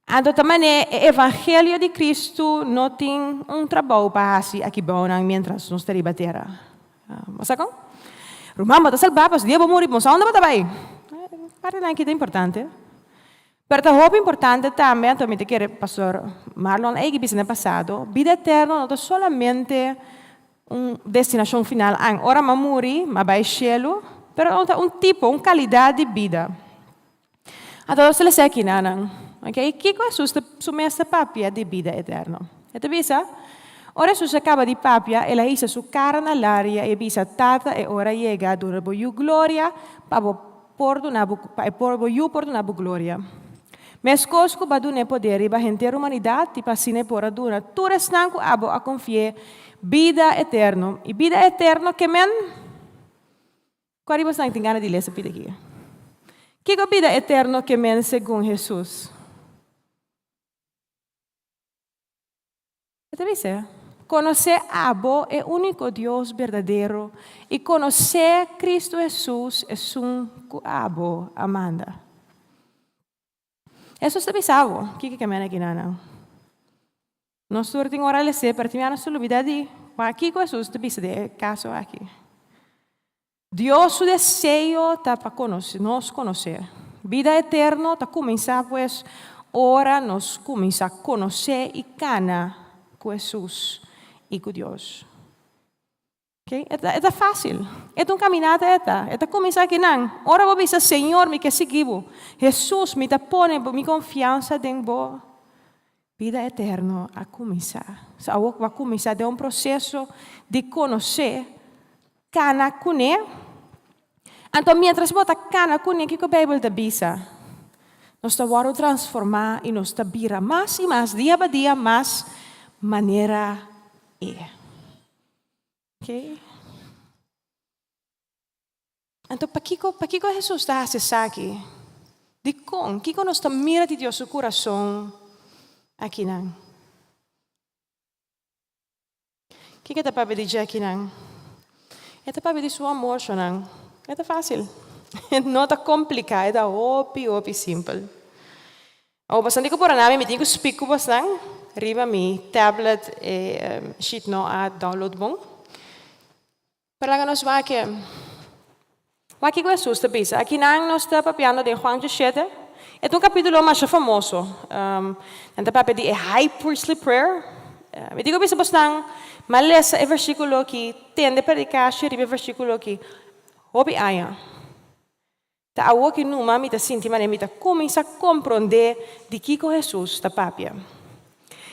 Anto ta manera e evangelio di Cristo no tin un trabou pa hasi aki bounan mientras nos ta riba tera. Bo sa kon? Ruman bo ta salbá pasobra dia bo muri bo no sa unda bo ta bai. Partinan aki ta importante. Pero ta hopi importante tambe, anto mi ta kere Pastor Marlon a yega bisa den pasado, bida eterno no ta solamente un destinashon final an ora m'a muri, m'a bai shelu, pero ta un tipo, un kalidat di bida. Anto nos ta lesa aki nan, ok, kiko Hesus ta su mes ta papia di bida eterno? E ta bisa, Ora Hesus a kaba di papia, el a hisa su kara na laria i a bisa, Tata, e ora a yega, duna bo yu gloria, pa bo por duna bo, pa e por bo yu por duna bo gloria. Meskos ku bo a duna e poder riba henter humanidat, i pa asina e por a duna tur esnan ku abo a konfi'é bida eterno. I bida eterno ke men? Kua di bosnan tin gana di lesa pida aki? Kiko bida eterno ke men segun Hesus? E ta bisa, Konosé abo, e úniko Dios berdadero, i konosé Kristu Hesus, esun ku abo a manda. Hesus ta bisa abo, kiko ke mena kinanan? Nos tur tin ora lesé, pero tin bia nos ta lubidá di wak kiko Hesus ta bisa den e kaso aki. Dios su deseo ta pa konosé, nos konosé. Bida eterno ta kuminsá pues ora nos kuminsá konosé i kana ku Hesus i ku Dios. Okay? E ta fásil. E ta un kaminata e ta. E ta kuminsá akinan. Ora bo bisa, Señor, mi ke sigui bo. Hesus, mi ta pone mi konfiansa den bo. Bida eterno a kuminsá. So awor bo a kuminsá den un proseso di konosé, kana kuné. Anto miéntras bo ta kana kuné, kiko Beibel ta bisa? Nos ta wòrdu transformá i nos ta bira mas i mas, dia pa dia, mas manera e. Okay. Anto pakiko, pakiko Hesus ta hasi esaki? Dikon? Kiko nos ta mira di Dios su kurason akinan? Kiko e ta papia di dje akinan? E ta papia di su amor, shonnan. E ta fásil. No ta kompliká, e ta hopi, hopi simpel. Awor bastante ku por a nami mi tin ku speak ku bosnan riba mi tablet e sheet no a download bon. Pero laga nos wak e. Wak kiko Hesus ta bisa. Akinan nos ta papiando den Juan 17. E ta un kapitulo masha famoso. Nan ta papia di e high priestly prayer. Mi tin ku bisa bosnan m'a lesa e versikulo aki, tende predikashi riba e versikulo aki hopi aña. Ta awor ki numa mi ta sinti manera mi ta kuminsá komprondé di kiko Hesus ta papia.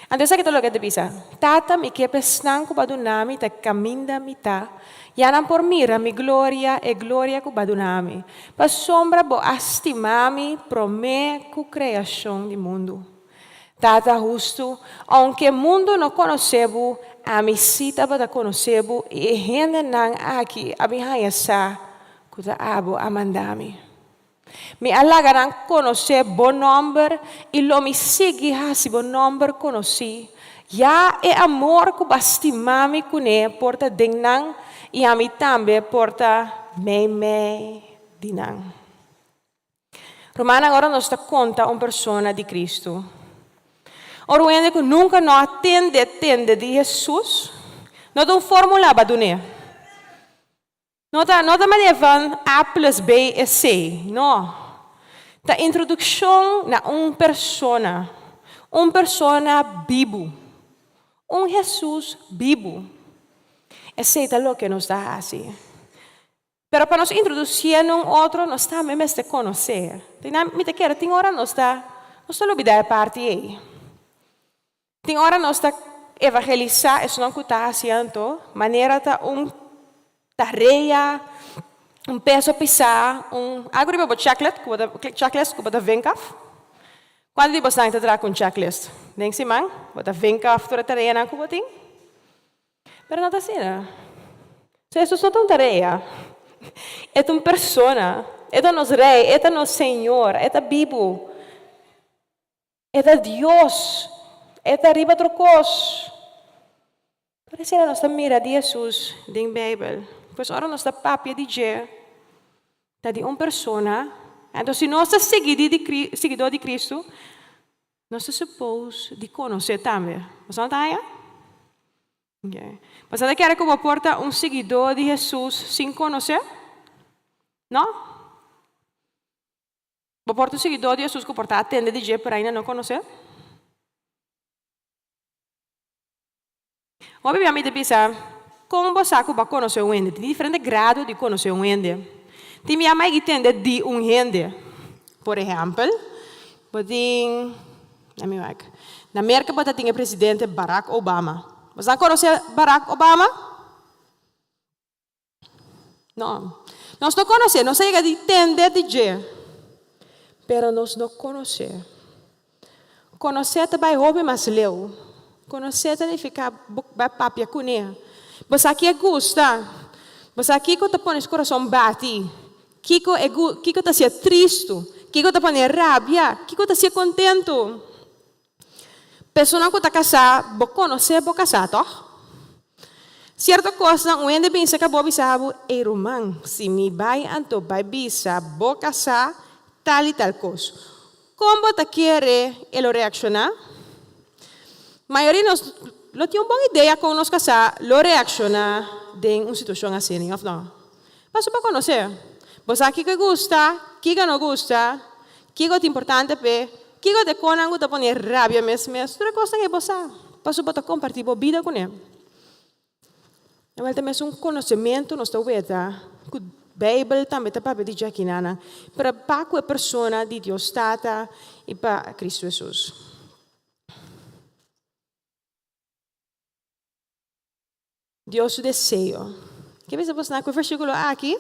Anto esaki ta loke e ta bisa, Tata, mi ke pa esnan ku bo a duna mi ta kaminda mi ta, ya nan por mira mi gloria, e gloria ku bo a duna mi, pasobra bo a stima mi promé ku kreashon di mundu. Tata hustu, ounke mundu no konosé bo, ami sí tabata konosé bo, i e hendenan aki a bin haña sa Ku ta abo a manda mi. Mi a laga nan konosé bo nòmber i lo mi sigui hasi bo nòmber konosí, ya e amor ku bo a stima mi kuné por ta den nan i ami tambe por ta meimei di nan. Rumannan, ora nos ta konta un persona di Kristu, ora un hende ku nunka no a tende tende di Hesus, no ta un fórmula bo a dun'é. No ta no ta manera van A plus B es C, no. Ta introdukshon na un persona, un persona bibu, un Hesus bibu. Esei ta loke nos ta hasi. Pero pa nos introdusié na un otro, nos tambe mester konosé. Mi ta kere tin ora nos ta nos ta lubidá e parti ei. Tin ora nos ta evangelisá esunnan ku ta hasi anto, manera ta un tarea, un peso pisá, un algu riba bo checklist ku bo ta checklist ku bo ta vink af. Kuantu di bosnan ta traha ku un checklist? Den siman bo ta vink af tur e tareanan ku bo tin? Pero no ta asina. So Hesus no ta un tarea. E ta un persona. E ta nos Rei, e ta nos Señor, e ta bibu. E ta Dios. E ta riba tur kos. Por esei nos ta mira di Hesus den Beibel. Pues ora nos ta papia di dje, ta di un persona. Anto si nos ta siguidó di Kristu, nos ta suppose di konosé tambe. Boso no ta haña? Boso ta kere ku bo por ta un siguidó di Hesus sin konosé? No? Bo por ta un siguidó di Hesus ku por ta atende di dje pero ainda no konosé? Hopi bia mi ta bisa, Kon bo sa ku bo a konosé un hende? Tin diferente grado di konosé un hende. Tin bia mai ki tende di un hende. Por ehèmpel, bo tin, let me wak, na Merka bo ta tin e presidente Barack Obama. Bo sa konosé Barack Obama? No. Nos no konosé, nos a yega di tende di dje, pero nos no konosé. Konosé ta bai hopi mas leu. Konosé ta nifiká bo bai papia kuné. Bo sa ki e gusta. Bo sa kiko ta pone su kurason bati. Kiko e kiko ta hasié tristu. Kiko ta pone rabia. Kiko ta hasié kontentu. Personanan ku ta kasá, bo konosé bo kasá, tòg? Sierto kosnan un hende binse ka bo bisa bo, Ey ruman, si mi bai anto bai bisa bo kasá tal i tal kos. Kon bo ta kere e lo reakshoná? Mayoria di nos lo tin un bon idea kon nos kasá lo reakshoná den un situashon asina, òf no? Pasobra bo konosé. Bo sa kiko e gusta, kiko e no gusta, kiko ta importante p'e, kiko ta e konan ku ta pone rabia mes mes. Tur e kosnan ei bo sa, pasobra bo ta kompartí bo bida kuné. Awel ta mesun konosementu nos ta weta ku Beibel tambe ta papia di dje akinanan, pero pa ku e persona di Dios Tata i pa Kristu Hesus. Dios su deseo. Ke bisa bosnan ku e versíkulo aki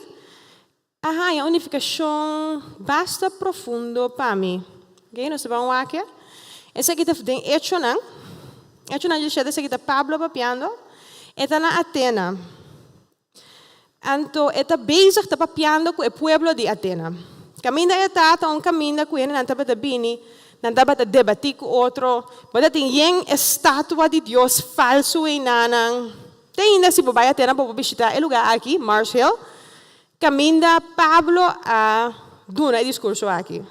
a haña un nifikashon basta profundo pa mi. Oke, nos ta ban wak. Esaki ta den Echonan. Echonan 17, esaki ta Pablo papiando. E ta na Atena. Anto e ta bezig ta papiando ku e pueblo di Atena. Kaminda e ta, ta un kaminda ku hendenan tabata bini, nan tabata debatí ku otro, bo ta tin yen estatua di dios falsu einanan. Te ainda si bo bai Atena bo por bishitá e lugá aki, Mars Hill, kaminda Pablo a duna e diskurso aki.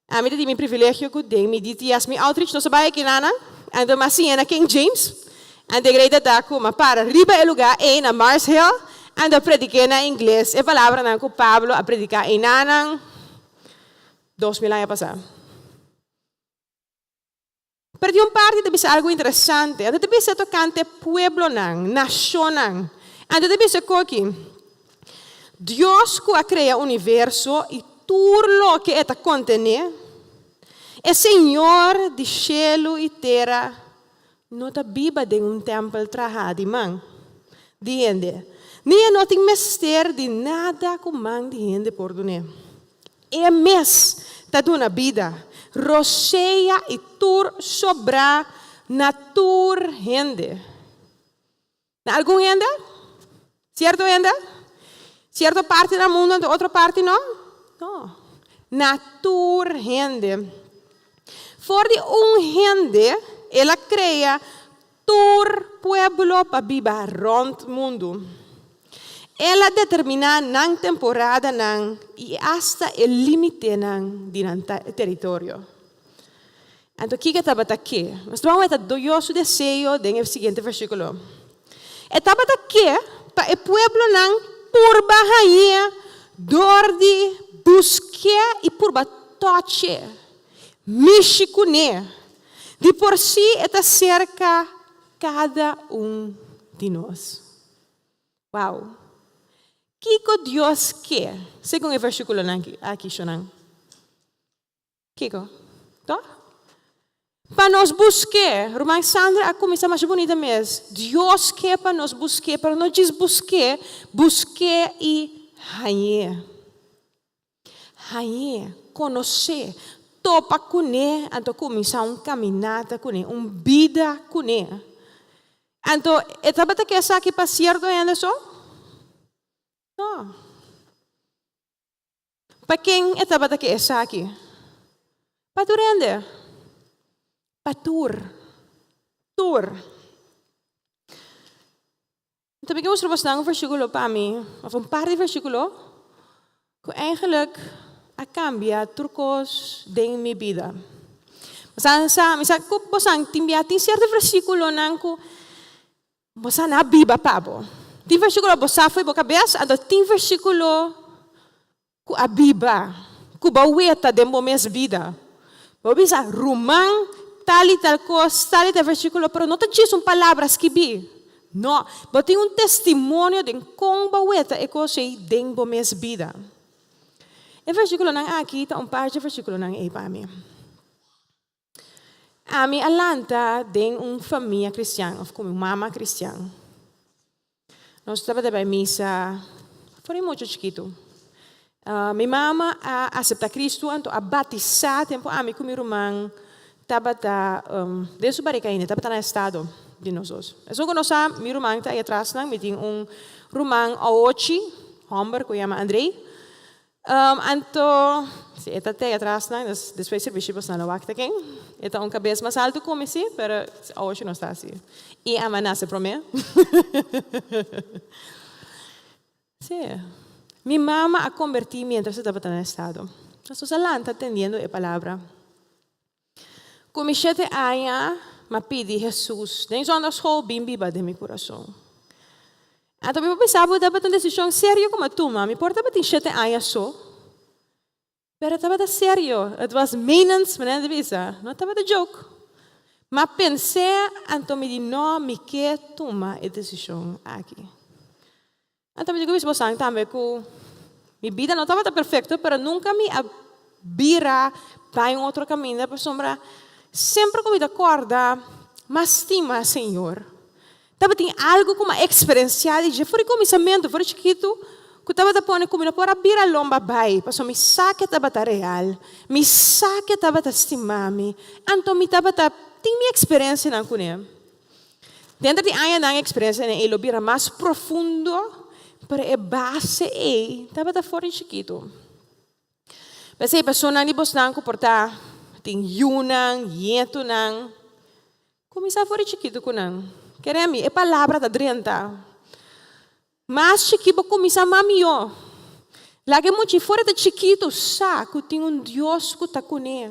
Ami ta tin mi privilegio ku den mi DTS mi outreach nos a bai aki nanan, anto mi a siña na King James, anto e grei ta ta ku mi a para riba e lugá ei na Mars Hill, anto a prediké na ingles e palabranan ku Pablo a prediká einanan 2000 aña pasá. Pero di un parti ta bisa algu interesante, anto ta bisa tokante pueblonan, nashonnan. Anto ta bisa koki, Dios ku a krea universo i tur loke e ta kontené, e Señor di shelu i tera, no ta biba den un tèmpel trahá di man di hende, ni e no tin mester di nada ku man di hende por dun'é. E mes ta duna bida, rosea i tur sobrá na tur hende. Na algun hende? Sierto hende? Sierto parti na mundu anto otro parti no? No. Na tur hende. For di un hende el a krea tur pueblo pa biba rònt mundu. El a determiná nan temporadanan i asta e límitenan di nan teritorio. Anto kiko tabata ke? Nos ta ban weta Dios su deseo den e siguiente versíkulo. E tabata ke pa e pueblonan purba hañ'é dor di busk'é i purba tòch'é, mishi kuné. Di por sí e ta serka kada un di nos. Wow! Kiko Dios ke segun e versíkulonan aki, shonnan? Kiko? Tòg? Pa nos busk'é. Ruman Sandra a kuminsá masha bunita mes. Dios ke pa nos busk'é, pero no djis busk'é, busk'é i hañ'é. Hañ'é, konos'é, topa kuné, anto kuminsá un kaminata kuné, un bida kuné. Anto e tabata ke esaki pa sierto hende so? No. Pa ken e tabata ke esaki? Pa tur hende. Pa tur. Tur. Anto mi ke mustra bosnan un versíkulo pa mi, òf un par di versíkulo, ku eigenlijk a kambia tur kos den mi bida. Bosan sa, mi sa ku bosan tin bia tin sierto versíkulonan ku bosan a biba pa bo. Tin versíkulo bo sa fo'i bo kabes, anto tin versíkulo Ku a biba, ku bo weta den bo mes bida. Bo bisa, Ruman, tal i tal kos, tal i tal versíkulo, pero no ta djis un palabra skibí. No, bo tin un testimonio den kon bo weta e kos ei den bo mes bida. E versíkulonan aki ta un par dje versíkulonan ei pa mi. Ami a lanta den un famia kristian, òf ku mi mama kristian. Nos tabata bai misa for di muchu chikitu. Mi mama a aseptá Kristu anto a batisá tempu ami ku mi ruman tabata den su barika ainda, tabata na estado di nos dos. Esun ku nos sa, mi ruman ta ei atrasnan, mi tin un ruman awochi, hòmber ku yama Andrei. Anto, si e ta te atras nan, dus despues sirbishi bosnan lo wak ta ken. E ta un kabes mas altu ku mi si, pero awoshi no sta asi. I ami a nase promé. Si. Mi mama a kombertí mientras e tabata na estado. Nos a lanta atendiendo e palabra. Ku mi shete aña, m'a pidi Hesus den zondagschool bin biba den mi kurason. Anto mi por bisa bo tabata un desishon serio ku m'a tuma. Mi por tabatin shete aña so, pero tabata serio. Het was menens, manera ta bisa. No tabata joke. M'a pens'é, anto mi di no, mi ke tuma e desishon aki. Anto mi tin ku bisa bosan tambe ku mi bida no tabata perfekto, pero nunka mi a bira bai un otro kaminda pasobra semper ku mi ta kòrda m'a stima Señor. Tabatin algu ku mi a eksperensiá di dje for di kuminsamentu, for di chikitu, ku tabata pone ku mi no por a bira lomba bai pasobra mi sa ku e tabata real, mi sa ku e tabata stima mi, anto mi tabata tin mi eksperensianan kuné. Denter di añanan e eksperensianan ei lo bira mas profundo, pero e base ei tabata for di chikitu. P'esei personanan di bosnan ku por ta tin yunan, nietunan, kuminsá for di chikitu ku nan. Kere mi, e palabra ta drenta. Mas chikí bo kuminsá mas mihó. Laga e mucha for e ta chikitu sa ku tin un Dios ku ta kuné,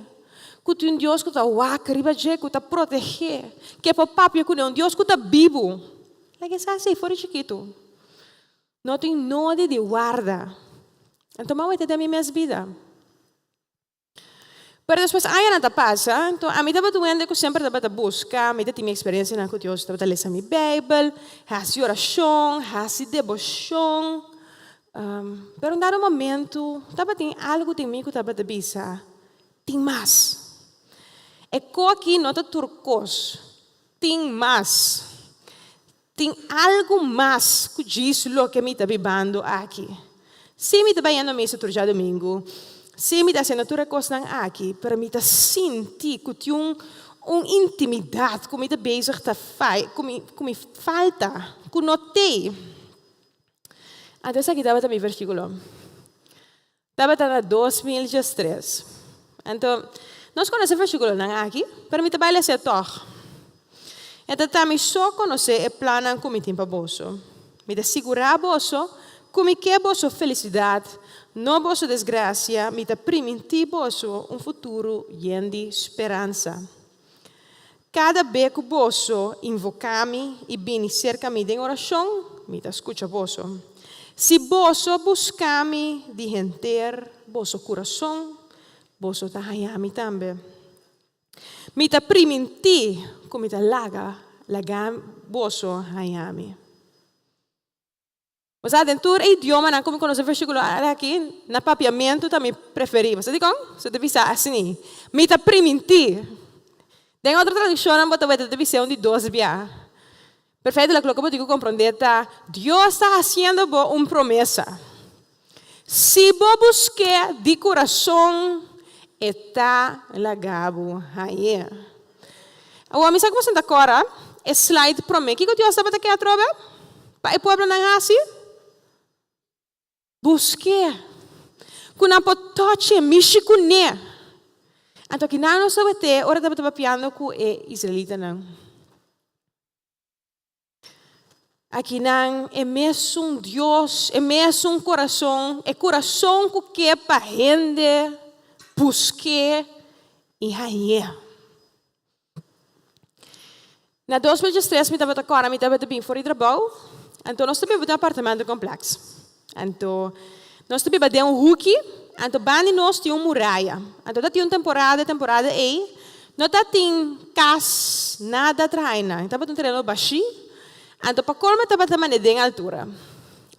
ku tin un Dios ku ta wak riba dje, ku ta protegé, ke por papia kuné, un Dios ku ta bibu. Laga e sa así for di chikitu. No tin nodi di warda. Anto m'a wete den mi mes bida. Pero despues añanan ta pasa, anto ami tabata un hende ku semper tabata buska, mi ta tin mi eksperensianan ku Dios, tabata lesa mi Beibel, hasi orashon, hasi deboshon. Pero un dado momento tabatin algu den mi ku tabata bisa, Tin mas. E ko aki no ta tur kos, tin mas. Tin algu mas ku djis loke mi ta bibando aki. Sí, mi ta bayendo misa tur djadumingu. Sí, mi ta hasiendo tur e kosnan aki, pero mi ta sinti ku tin un un intimidat ku mi ta bezig ta fai, ku mi ku mi falta, ku no t'ei. Anto esaki tabata mi versíkulo. Tabata na 2013. Anto, nos konosé versíkulonan aki, pero mi ta bai les'é tòg. E ta ta mi so konosé e plannan ku mi tin pa boso. Mi ta sigurá boso ku mi ke boso felisidat, no boso desgrasia, mi ta primintí boso un futuro yen di speransa. Kada be ku boso invoká mi i bini serka mi den orashon, mi ta skucha boso. Si boso buska mi di henter boso kurason, boso ta haña mi tambe. Mi ta primintí ku mi ta laga laga boso haña mi. Bo sa, den tur e idiomanan ku mi konosé versíkulo aki, na papiamentu ta mi preferí. Bo sa dikon? So ta bisa asini, Mi ta primintí. Den otro tradukshonnan bo ta weta ta bis'é un di dos bia. Perfeitelijk loke bo tin ku komprondé ta, Dios ta hasiendo bo un promesa. Si bo busk'é di kurason, e ta laga bo hañ'é. Awor, mi sa ku boso ta kòrda e slide promé. Kiko Dios tabata ke atrobe pa e pueblonan hasi? Busk'é, ku nan por tòch'é, mishi kuné. Anto kinan nos tabata ora tabata papiando ku e israelitanan. Akinan e mesun Dios, e mesun kurason, e kurason ku ke pa hende busk'é i hañ'é. Na 2013 mi tabata kòrda mi tabata bin for di trabou, anto nos ta biba den un apartamento kompleks. Anto nos ta biba den un huki, anto banda di nos tin un muraya. Anto ta tin un temporada, e temporada ei no ta tin kas, nada traha einan. Tabata un tereno bashí, anto pa colmo tabata mane den altura.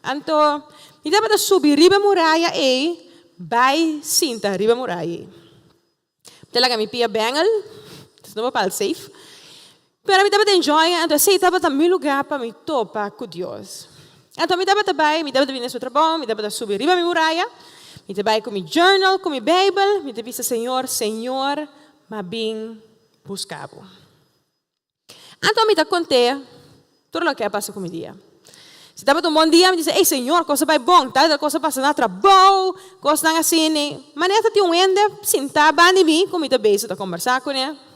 Anto mi tabata subi riba e muraya ei bai sinta riba e muraya ei. Mi ta laga mi pia bengel, es no papal safe. Pero mi tabata enjoy, anto esei tabata mi lugar pa mi topa ku Dios. Anto mi tabata bai, mi tabata bini na su trabou, mi tabata subi riba mi muraya, mi ta bai ku mi journal, ku mi Bijbel, mi ta bisa Señor, Señor, m'a bin buska bo. Anto mi ta kont'é tur loke a pasa ku mi dia. Si tabata un bon dia, mi ta bisa, Ey, Señor, kos a bai bon, tal i tal kos a pasa na trabou, kosnan asina. Manera ta tin un hende sintá banda di mi ku mi ta bezig ta kombersá kuné.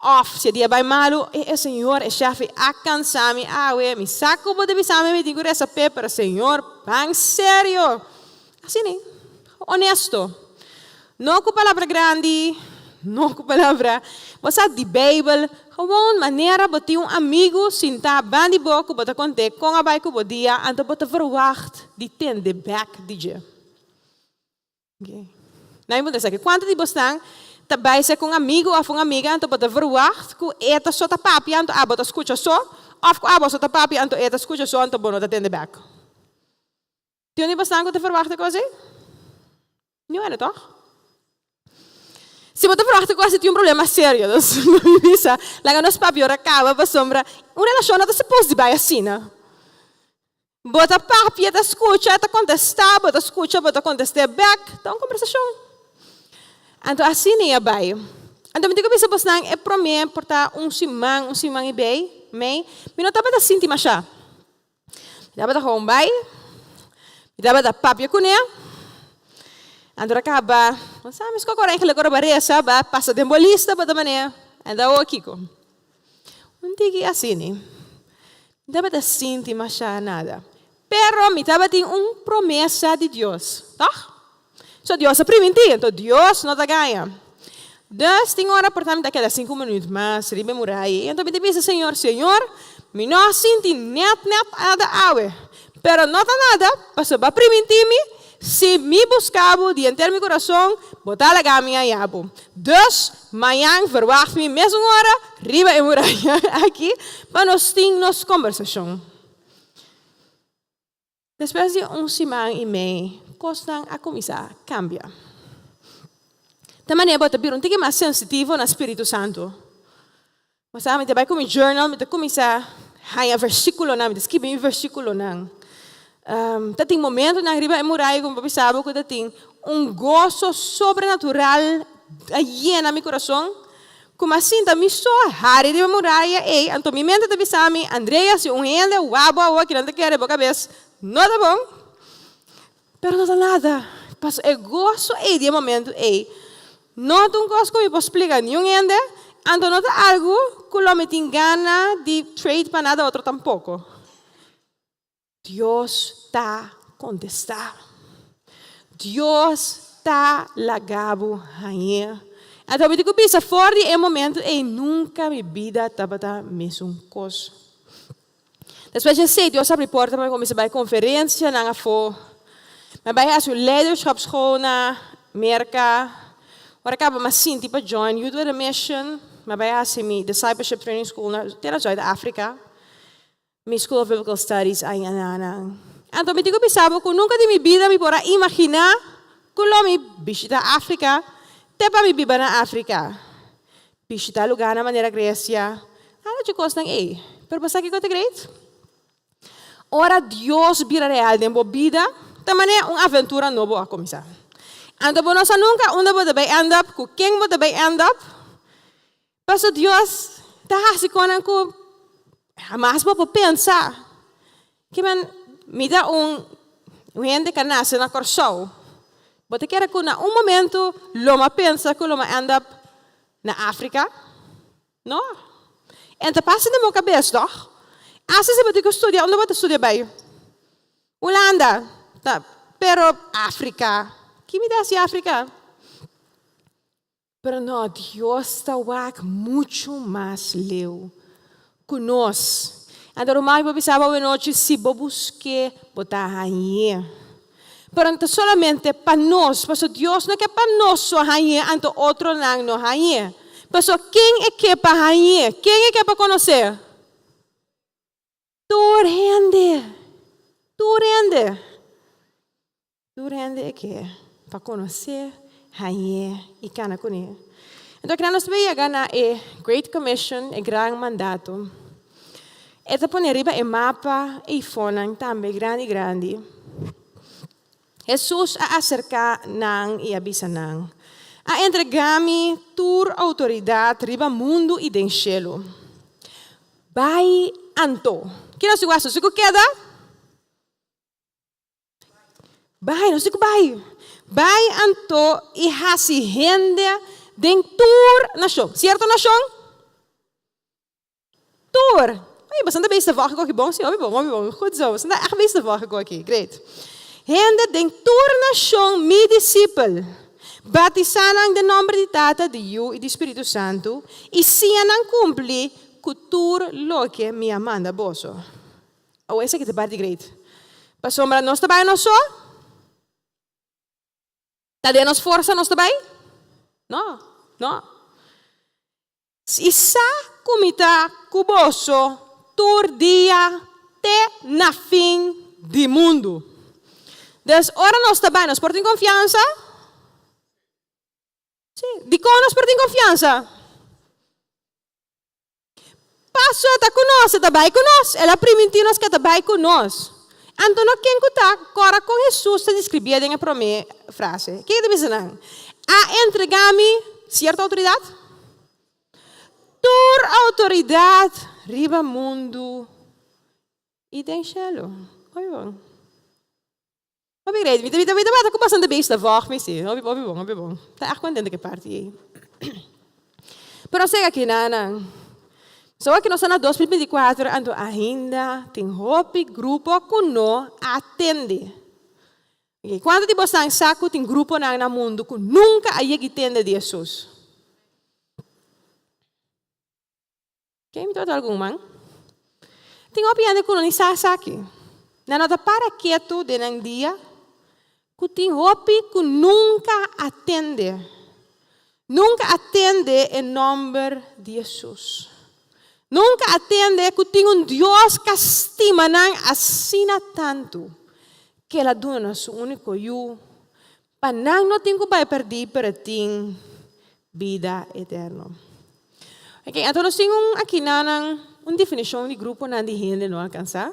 Òf si e dia bai malu, E, e Señor, e shèf ei a kansá mi awe, mi sa ku bo ta bisa mi mi tin ku resa p'e, pero Señor, ban serio. Asina, honesto. No ku palabra grandi, no ku palabra, bo sa di Beibel, gewoon manera bo tin un amigu sintá banda di bo ku bo ta kont'é kon a bai ku bo dia, anto bo ta verwagt di tende bèk di dje. Okay. Na mi puntra esaki, kuantu di bosnan ta bai ser ku un amigu òf un amiga anto bo ta verwagt ku e ta so ta papia anto abo ta skucha so, òf ku abo so ta papia anto e ta skucha so anto bo no ta tende bèk? Tin un di bosnan ku ta verwachta kos ei? Niun hende, tòg? Si bo ta verwachta kos ei, tin un problema serio. Dus mi bisa, laga nos papia ora kaba pasobra un relashon no ta supos di bai asina. Bo ta papia, ta skucha, ta kontestá, bo ta skucha, bo ta kontest'é bèk. Ta un kombersashon. Anto asina i a bai. Anto mi tin ku bisa bosnan e promé por ta un siman, un siman i bei, mei, mi no tabata sinti mashá. Mi tabata gewoon bai, mi tabata papia kuné. Anto a kaba, bo sa mi skoko ora eigenlijk ora bo a resa, bo a pasa den bo lista bo ta manera, anto awor kiko? Un tiki asini. Mi tabata sinti masha nada. Pero mi tabatin un promesa di Dios, tòg? So Dios a primintí, anto Dios no ta gaña. Dus tin ora por ta mi ta keda sinku minüt mas riba e muraya ei, anto mi ta bisa Señor, Señor, mi no a sinti nèt nèt nada awe, pero no ta nada, pasobra bo a primintí mi, si mi buska bo di henter mi kurason, bo ta laga mi haña bo. Dus, mañan verwagt mi mesun ora riba e muraya aki pa nos tin nos kombersashon. Despues di un siman i mei, kosnan a kuminsá kambia. Ta manera bo ta bira un tiki mas sensitivo na Spiritu Santu. Bo sa, mi ta bai ku mi journal, mi ta kuminsá haña versíkulonan, mi ta skibi mi versíkulonan. Ta tin momentonan riba e muraya ku mi por bisa bo ku ta tin un goso sobrenatural a yena mi kurason, ku mi a sinta mi so hari riba e muraya ei, anto mi mente ta bisa mi, Andrea, si un hende wak bo awor kinan ta kere bo kabes no ta bon. Pero no ta nada, pasobra e goso ei di e momento ei no ta un kos ku mi por splika niun hende, anto no ta algu ku lo mi tin gana di trade pa nada otro tampoko. Dios ta kontestá. Dios ta laga bo hañ'é. Anto mi tin ku bisa for di e momento ei nunka mi bida tabata mesun kos. Despues di esei, Dios abri porta pa mi kuminsá bai konferensianan afó. Mi a bai hasi un leiderschapsschool na Merka. Ora kaba mi a sinti pa join Youth with a Mission. Mi a bai hasi mi discipleship training school na te na Zuid Afrika. Mi School of Biblical Studies a yaná nan. Anto mi tin ku bisa bo ku nunka di mi bida mi por a imaginá ku lo mi bishita Afrika te pa mi biba na Afrika. Bishita lugarnan manera Grecia, nada dje kosnan ei. Pero bo sa kiko ta great? Ora Dios bira real den bo bida, ta manera un aventura nobo a kuminsá. Anto bo no sa nunka unda bo ta bai end up, ku ken bo ta bai end up. Pasobra Dios ta hasi konan ku hamas bo por pensa. Kimen mi ta un hende ku a nase na Kòrsou. Bo ta kere ku na un momentu lo mi a pensa ku lo mi a end up na Afrika? No. En ta pasa den bo kabes tòg? Asta si bo tin ku studia, unda bo ta studia bai? Hulanda. Ta, pero Afrika? Ki mi ta hasi Afrika? Pero no, Dios ta wak muchu mas leu ku nos. Anto ruman mi por bisa bo awenochi, si bo busk'é, bo ta hañ'é. Pero no ta solamente pa nos, pasobra Dios no ke pa nos so hañ'é, anto otronan no hañ'é. Pasobra ken e ke pa hañ'é? Ken e ke pa konosé? Tur hende! Tur hende! Tur hende e ke pa konosé, hañ'é i kana kuné. Enton kina nos ta bay yega na e Great Commission, e Gran Mandato. E ta pone riba e mapa e ifonnan tambe grandi grandi. Hesus a aserká nan i a bisa nan, A entregá mi tur outoridat riba mundu i den shelu. Bai anto. Kina nos di wak? Nos di ku keda? Bai, nos di ku bai. Bai anto i hasi hende den tur nashon. Sierto nashon? Tur! Oye, boso ta bezig te volgen ku aki bon? Si, hopi bon, hopi bon. Goed zo. Boso ta ègt bezig te volgen ku aki. Great. Hende den tur nashon, mi disipel. Batisá nan den nòmber di Tata, di Yu i di Spiritu Santu, i siña nan kumpli ku tur loke mi a manda boso. Awor esaki ta parti great. Pasobra nos ta bai nos so? Ta den nos forsa nos ta bai? No, no. I sa ku mi ta ku boso tur dia te na fin di mundu. Dus ora nos ta bai, nos por tin konfiansa? Sí. Dikon nos por tin konfiansa? Paso e ta ku nos, e ta bai ku nos. El a primintí nos ku e ta bai ku nos. Anto no ken ku ta kòrda kon Hesus ta deskribié den e promé frase. Ke ta bisa nan? A entregá mi sierto outoridat? Tur outoridat riba mundu i den shelu. Hopi bon. Hopi great. Mi ta mi ta mi tabata ku bastante beest ta vòg mi si. Hopi hopi bon, hopi bon. Ta ègt kontento ku e parti ei. Pero sega kinanan. So aki nos ta na 2024 anto ainda tin hopi grupo ku no a tende. Ok, kuantu di bosan sa ku tin gruponan na mundu ku nunka a yega i tende di Hesus? Ken mi tabata algun man? Tin hopi hende ku no ni sa esaki. Nan no ta para ketu den nan dia ku tin hopi ku nunka a tende. Nunka a tende e nòmber di Hesus. Nunka a tende ku tin un Dios ku a stima nan asina tantu ku el a duna nan su úniko Yu Pa nan no tin ku bai pèrdí, pero tin bida eterno. Ok, anto nos tin un akinanan, un definishon di gruponan di hende no alkansá.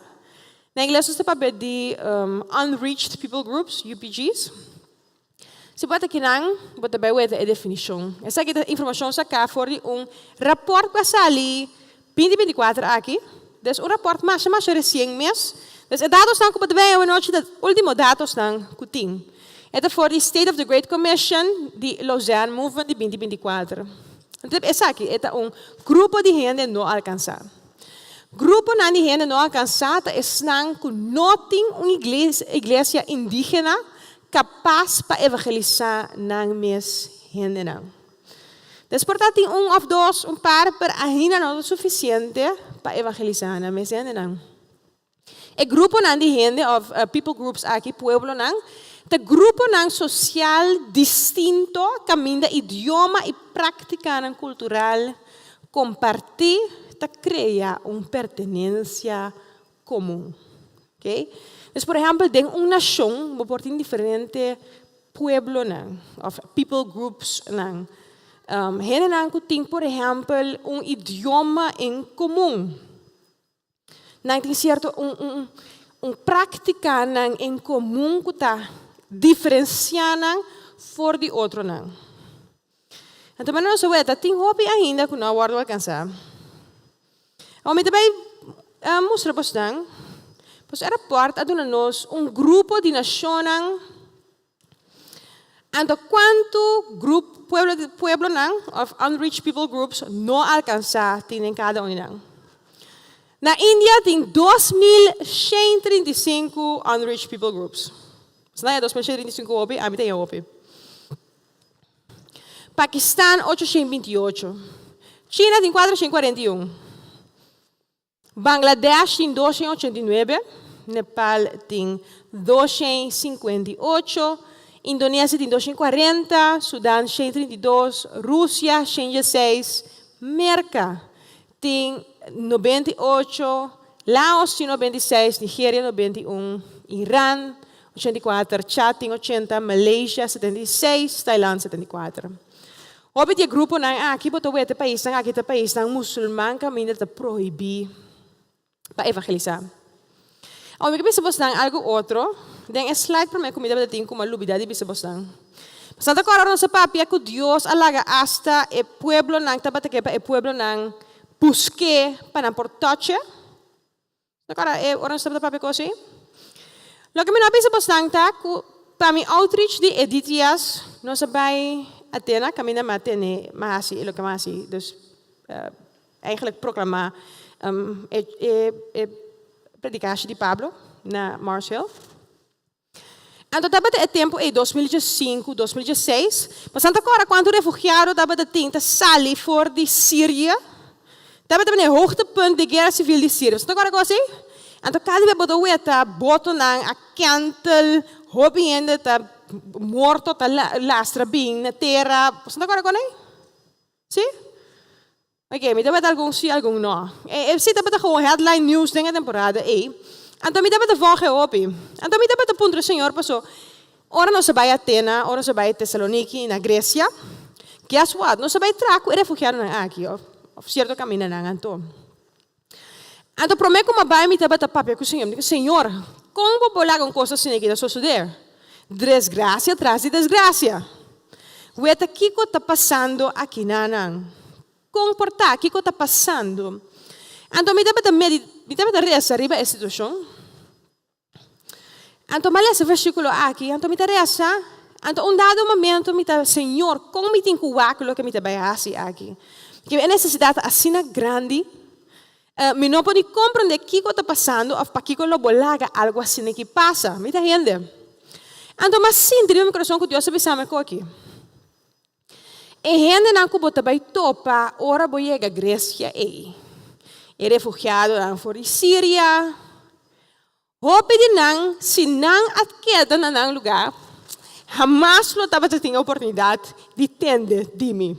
Na ingles nos ta papia di unreached people groups, UPGs. Si bo ta akinan, bo ta bai weta e definishon. Esaki ta informashon saká for di un rapòrt ku a sali 2024 aki. Dus un rapòrt masha masha resien mes. Dus e datosnan ku bo ta bai awanochi ta ultimo datosnan ku tin. E ta for di State of the Great Commission di Lausanne Movement di 2024. Anto esaki e ta un grupo di hende no alkansá. Gruponan di hende no alkansá ta esnan ku no tin un iglesia indígena kapas pa evangelisá nan mes hendenan. Des por ta tin un of dos, un par, pero ainda no ta suficiente pa evangelisa nan mes hendenan. E gruponan di hende of people groups aki, pueblonan, ta gruponan social distinto caminda idioma y practicanan cultural comparti ta crea un pertenencia komun. Okay? Dus por ehèmpel den un nashon bo por tin diferente pueblonan òf people groupsnan. Hendenan ku tin por ehèmpel un idioma en komun. Nan tin sierto un un un práktikanan en komun ku ta diferensiá nan for di otronan. Anto manera nos a weta tin hopi ainda ku no a wòrdu alkansá. Awor mi ta bai mustra bosnan, pasobra e rapòrt a duna nos un grupo di nashonnan, anto kuantu grup, pueblo, pueblonan òf unreached people groups no alkansá tin den kada un di nan. Na India tin 2135 unreached people groups. Esnan e 2135 hopi, ami ta e hopi. Pakistan 828, China tin 441, Bangladesh tin 289, Nepal tin 258, Indonesia tin 240, Sudan 132, Rusia 116, Merka tin 98, Laos tin 96, Nigeria 91, Iran 84, Chad tin 80, Malaysia 76, Thailand 74. Hopi di e gruponan aki bo ta weta e paisnan aki ta paisnan musulman kaminda ta prohibí pa evangelisá. Awor mi ke bisa bosnan algu otro den e slide promé ku mi tabata tin ku mi a lubidá di bisa bosnan. Bosnan ta kòrda ora nos a papia ku Dios a laga asta e pueblonan tabata ke pa e pueblonan busk'é pa nan por touch'é? Ta kòrda e ora nos tabata papia kos ei? Loke mi no a bisa bosnan ta ku pa mi outreach di e DTS nos a bai Atena kaminda mi a tene mi a hasi loke mi a hasi dus eigenlijk proklamá e e predikashi di Pablo na Mars Hill. Anto tabata e tempu ei 2005, 2006, bosnan ta kòrda kuantu refugiado tabata tin ta sali for di Siria? Tabata e hoogtepunt di guera sivil di Siria. Bosnan ta kòrda kos ei? Anto kada bes bo ta weta botonan a kèntel, hopi hende ta morto ta lastra bin na tera. Bosnan ta kòrda kon ei? Si? Ok, mi ta wet algun si, algun no. E si tabata gewoon headline news den e temporada ei. Anto mi tabata volg e hopi. Anto mi tabata puntra Señor paso ora nos a bai Atena, ora nos a bai Tesaloniki na Grecia, guess what? Nos a bai traha ku e refugiadonan aki of sierto kamindanan anto. Anto promé ku mi a bai mi tabata papia ku Señor. Mi di, Señor, kon bo por laga un kos asina aki ta sosodé? Desgracia tras di desgracia. Weta kiko ta pasando akinanan. Kon por ta? Kiko ta pasando? Anto mi tabata medi, mi tabata resa riba e situashon. Anto mi a lesa e versíkulo aki, anto mi ta resa, anto un dado momento mi ta, Señor, kon mi tin ku wak loke mi ta bai hasi aki? Ke e nesesidat ta asina grandi, mi no por ni komprendé kiko ta pasando òf pakiko lo bo laga algu asina ki pasa. Mi ta hende. Anto mi a sinti riba mi kurason ku Dios a bisa mi koki. E hendenan ku bo ta bai topa ora bo yega Gresia ei, e refugiadonan for di Siria, hopi di nan, si nan a keda na nan lugá, hamas lo tabata tin e oportunidat di tende di mi.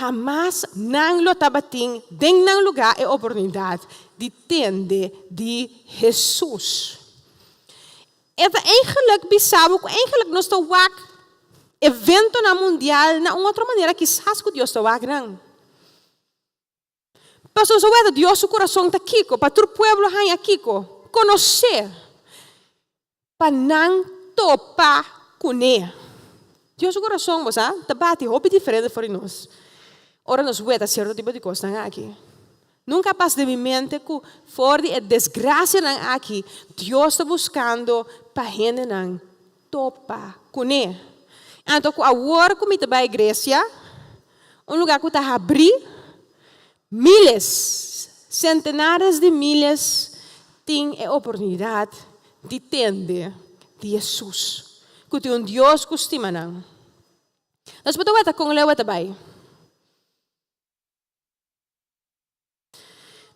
Hamas nan lo tabatin den nan lugá e oportunidat di tende di Hesus. E ta eigenlijk bisa bo ku eigenlijk nos ta wak eventonan mundial na un otro manera kisas ku Dios ta wak nan. Pasobra nos a weta Dios su kurason ta kiko, pa tur pueblo haña kiko, konosé, pa nan topa kuné. Dios su kurason, bo sa, ta bati hopi diferente for di nos ora nos weta sierto tipo di kosnan aki. Nunka a pasa den mi mente ku for di e desgrasianan aki Dios ta buskando pa hendenan topa kuné. Anto ku awor ku mi ta bai Gresia, un lugá ku ta habrí, miles, sentenares di miles tin e oportunidat di tende di Hesus, ku tin un Dios ku stima nan. Nos por ta weta kon leu e ta bai.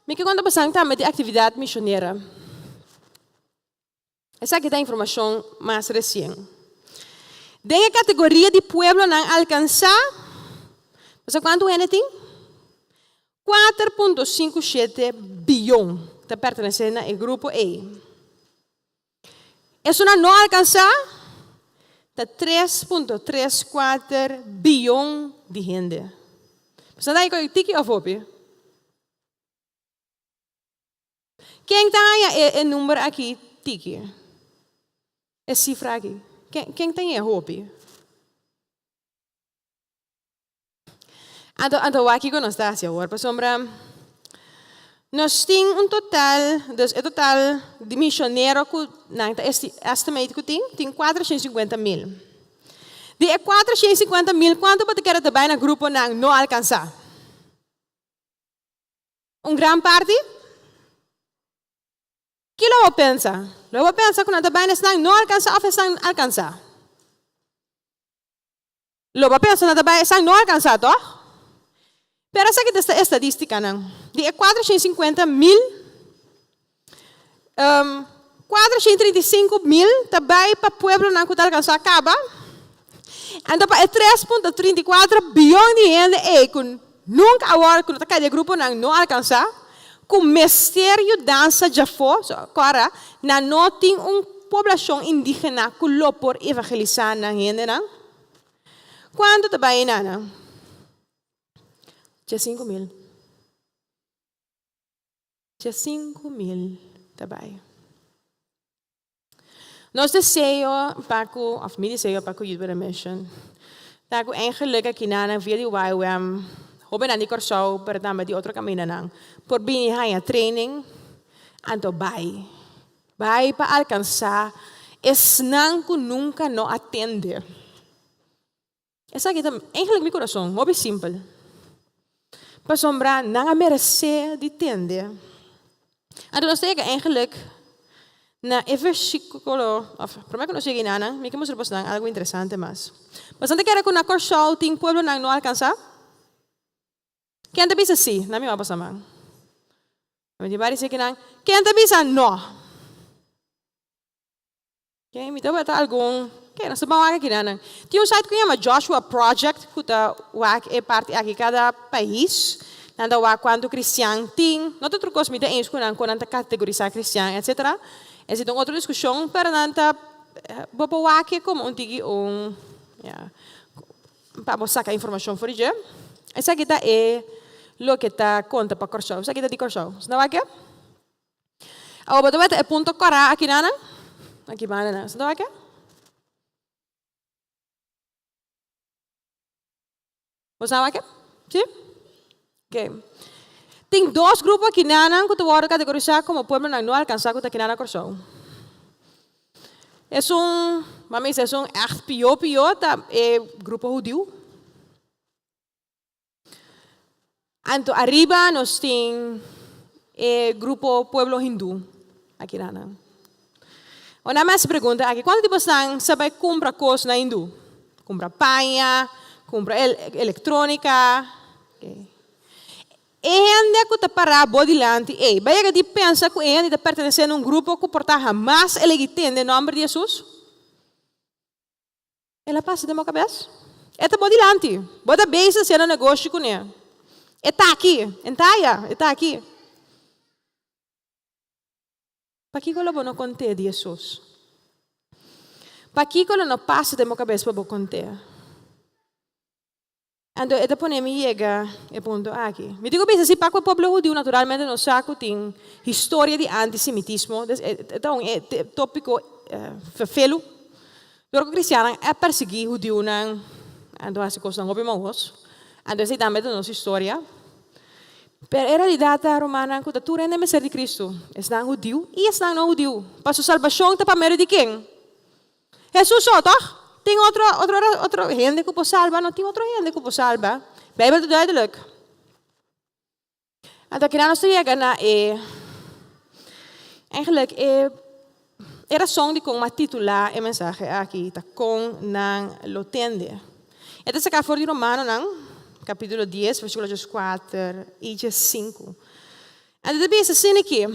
Mi ke konta bosan tambe di aktividat mishonera. Esaki ta informashon mas resien. Den e kategoria di pueblonan alkansá, bo sa kuantu hende tin? 4.57 biyon ta pertenesé na e grupo ei. Esunnan no alkansá ta 3.34 biyon di hende. Bo sa ta ei tiki òf hopi? Ken ta haña e e number aki tiki? E sifra aki? Ken ken ta haña hopi? Anto anto wak kiko nos ta hasi awor pasobra nos tin un total, dus e total di misionero ku nan ta estimate ku tin, tin 450,000. Di e 450,000 kuantu bo ta kere ta bai na gruponan no alkansá? Un gran parti? Ki lo bo pensa? Lo bo pensa ku nan ta bai na esnan no alkansá òf esnan alkansá? Lo bo pensa nan ta bai esnan no alkansá, tòg? Pero esaki ta e estadístikanan. Di e 450 mil, 435 mil ta bai pa pueblonan ku ta alkansá kaba. Anto pa e 3.34 bion di hende ei ku nunka awor ku no ta kai den e gruponan no alkansá, ku mester yudansa djafó, so kòrda, nan no tin un poblashon indígena ku lo por evangelisá nan hendenan. Kuantu ta bai einan? 5 mil. 5 mil ta bai. Nos deseo pa ku, of mi deseo pa ku Youth With a Mission, ta ku eigenlijk akinan via di YWAM, hobennan di Kòrsou, pero tambe di otro kamindanan, por bini haña training, anto bai. Bai pa alkansá esnan ku nunka no a tende. Esaki ta eigenlijk mi kurason, hopi simpel. Pasobra nan a meresé di tende. Anto nos ta yega eigenlijk na e versíkulo, òf promé ku nos yega einan, mi ke mustra bosnan algu interesante mas. Boso ta kere ku na Kòrsou tin pueblonan no alkansá? Ken ta bisa sí? Na mi wak boso man. Mi tin bai di kinan. Ken ta bisa no? Okay, mi ta weta algun, okay, nos ta ban wak akinan. Tin un site ku yama Joshua Project ku ta wak e parti aki kada pais. Nan ta wak kuantu kristian tin. No ta tur kos mi ta eens ku nan kon nan ta kategorisá kristian etsetera. Esei ta un otro diskushon pero nan ta bo por wak e komo un tiki un ya pa bo saka informashon for di dje. Esaki ta e loke ta konta pa Kòrsou. Esaki ta di Kòrsou. Bo ta wak e? Awor bo ta weta e punto kòrá aki nan? Aki banda nan. Bo ta wak e? Bo sa wak e? Si? Ok. Tin dos grupo kinanan ku ta wòrdu kategorisá komo pueblonan no alkansá ku ta kina na Kòrsou. Esun, mami bisa esun ègt pió pió ta e grupo hudiu. Anto ariba nos tin e grupo pueblo hindú aki nan. Ora mi hasi pregunta aki, kuantu di bosnan sa bai kumpra kos na hindú? Kumpra paña, kumpra elektronika. E hende ku ta pará bo dilanti ei, bai yega di pensa ku e hende ta pertenesé na un grupo ku por ta hamas e legi tende nòmber di Hesus? El a pasa den bo kabes? E ta bo dilanti. Bo ta bezig hasiendo negoshi kuné. E ta aki. Entaya, e ta aki. Pakiko lo bo no kont'é di Hesus? Pakiko lo no pasa den bo kabes pa bo kont'é? Anto e ta pone mi yega e punto aki. Mi tin ku bisa si pa ku e pueblo hudiu naturalmente nos sa ku tin historia di antisemitismo, des e ta un topiko ferfelu. Dor ku kristiannan a persiguí hudiunan anto hasi kosnan hopi mahos. Anto esei tambe ta nos historia. Pero e realidat ta, rumannan, ku ta tur hende mester di Kristu, esnan hudiu i esnan no hudiu. Paso salbashon ta pa medio di ken? Hesus so, tòg? Tin otro, otro, otro hende ku por salba? No tin otro hende ku por salba. Beibel ta duidelik. Anto kina nos ta yega na e, eigenlijk e, e rason dikon m'a titulá e mensahe aki ta Kon Nan Lo Tende. E ta saká for di Romanonan, kapítulo dies, versíkulo dieskuater i diesinku. Anto ta bisa asina aki,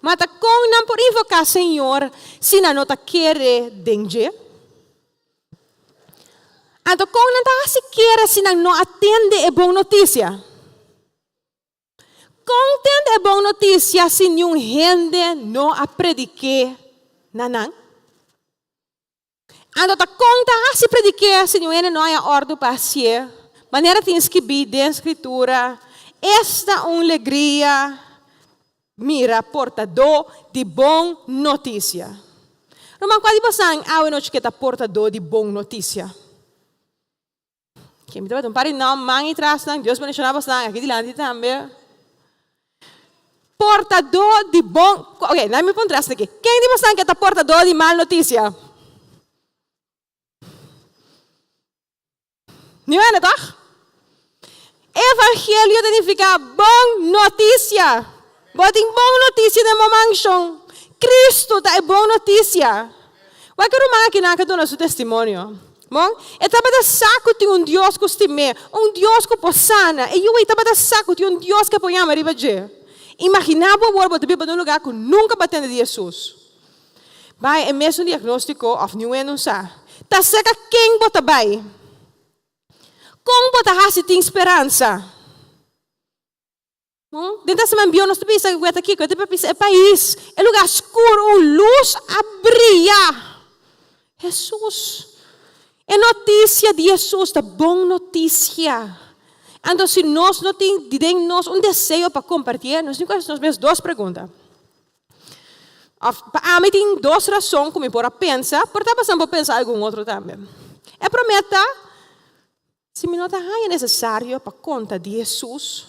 Ma ta kon nan por invoká Señor si nan no ta kere den dje? Anto kon nan ta hasi kere si nan no a tende e bon notisia? Kon tende e bon notisia si niun hende no a predik'é na nan? Anto ta kon ta hasi predik'é si niun hende no haña òrdu pa hasié? Manera tin skibí den Skritura, Esta un legria mira portadó di bon notisia! Ruman, kua di bosan awe nochi ke ta portadó di bon notisia? Ke mi tabata un par di nòm man i trasnan, Dios bendishoná bosnan aki dilanti tambe. Portadó di bon, ok, laat mi puntra esaki. Ken di bosnan ke ta portadó di mal notisia? Niun hende, tòg? Evangelio ta nifiká bon notisia. Bo tin bon notisia den bo manshon. Kristu ta e bon notisia. Wak e ruman akinan ka duna su testimonio. Bon, e tabata sa ku tin un Dios ku stim'é, un Dios ku por sana. E yu ei tabata sa ku tin un Dios ku e por yama riba dje. Imaginá bo awor bo ta biba den un lugá ku nunka bo a tende di Hesus. Bai e mesun diagnóstiko òf niun hende no sa. Ta serka ken bo ta bai? Kon bo ta hasi tin speransa? Den Testament Bieu nos ta bisa wet aki, ku e ta bisa e pais, e lugar skur, un lus a bria. Hesus. E notisia di Hesus ta bon notisia. Anto si nos no tin den nos un deseo pa kompartié, nos tin ku hasi nos mes dos pregunta. Of pa ami tin dos rason ku mi por a pensa, por ta pasobra bo pensa algun otro tambe. E promé ta, Si mi no ta haña nesesario pa konta di Hesus,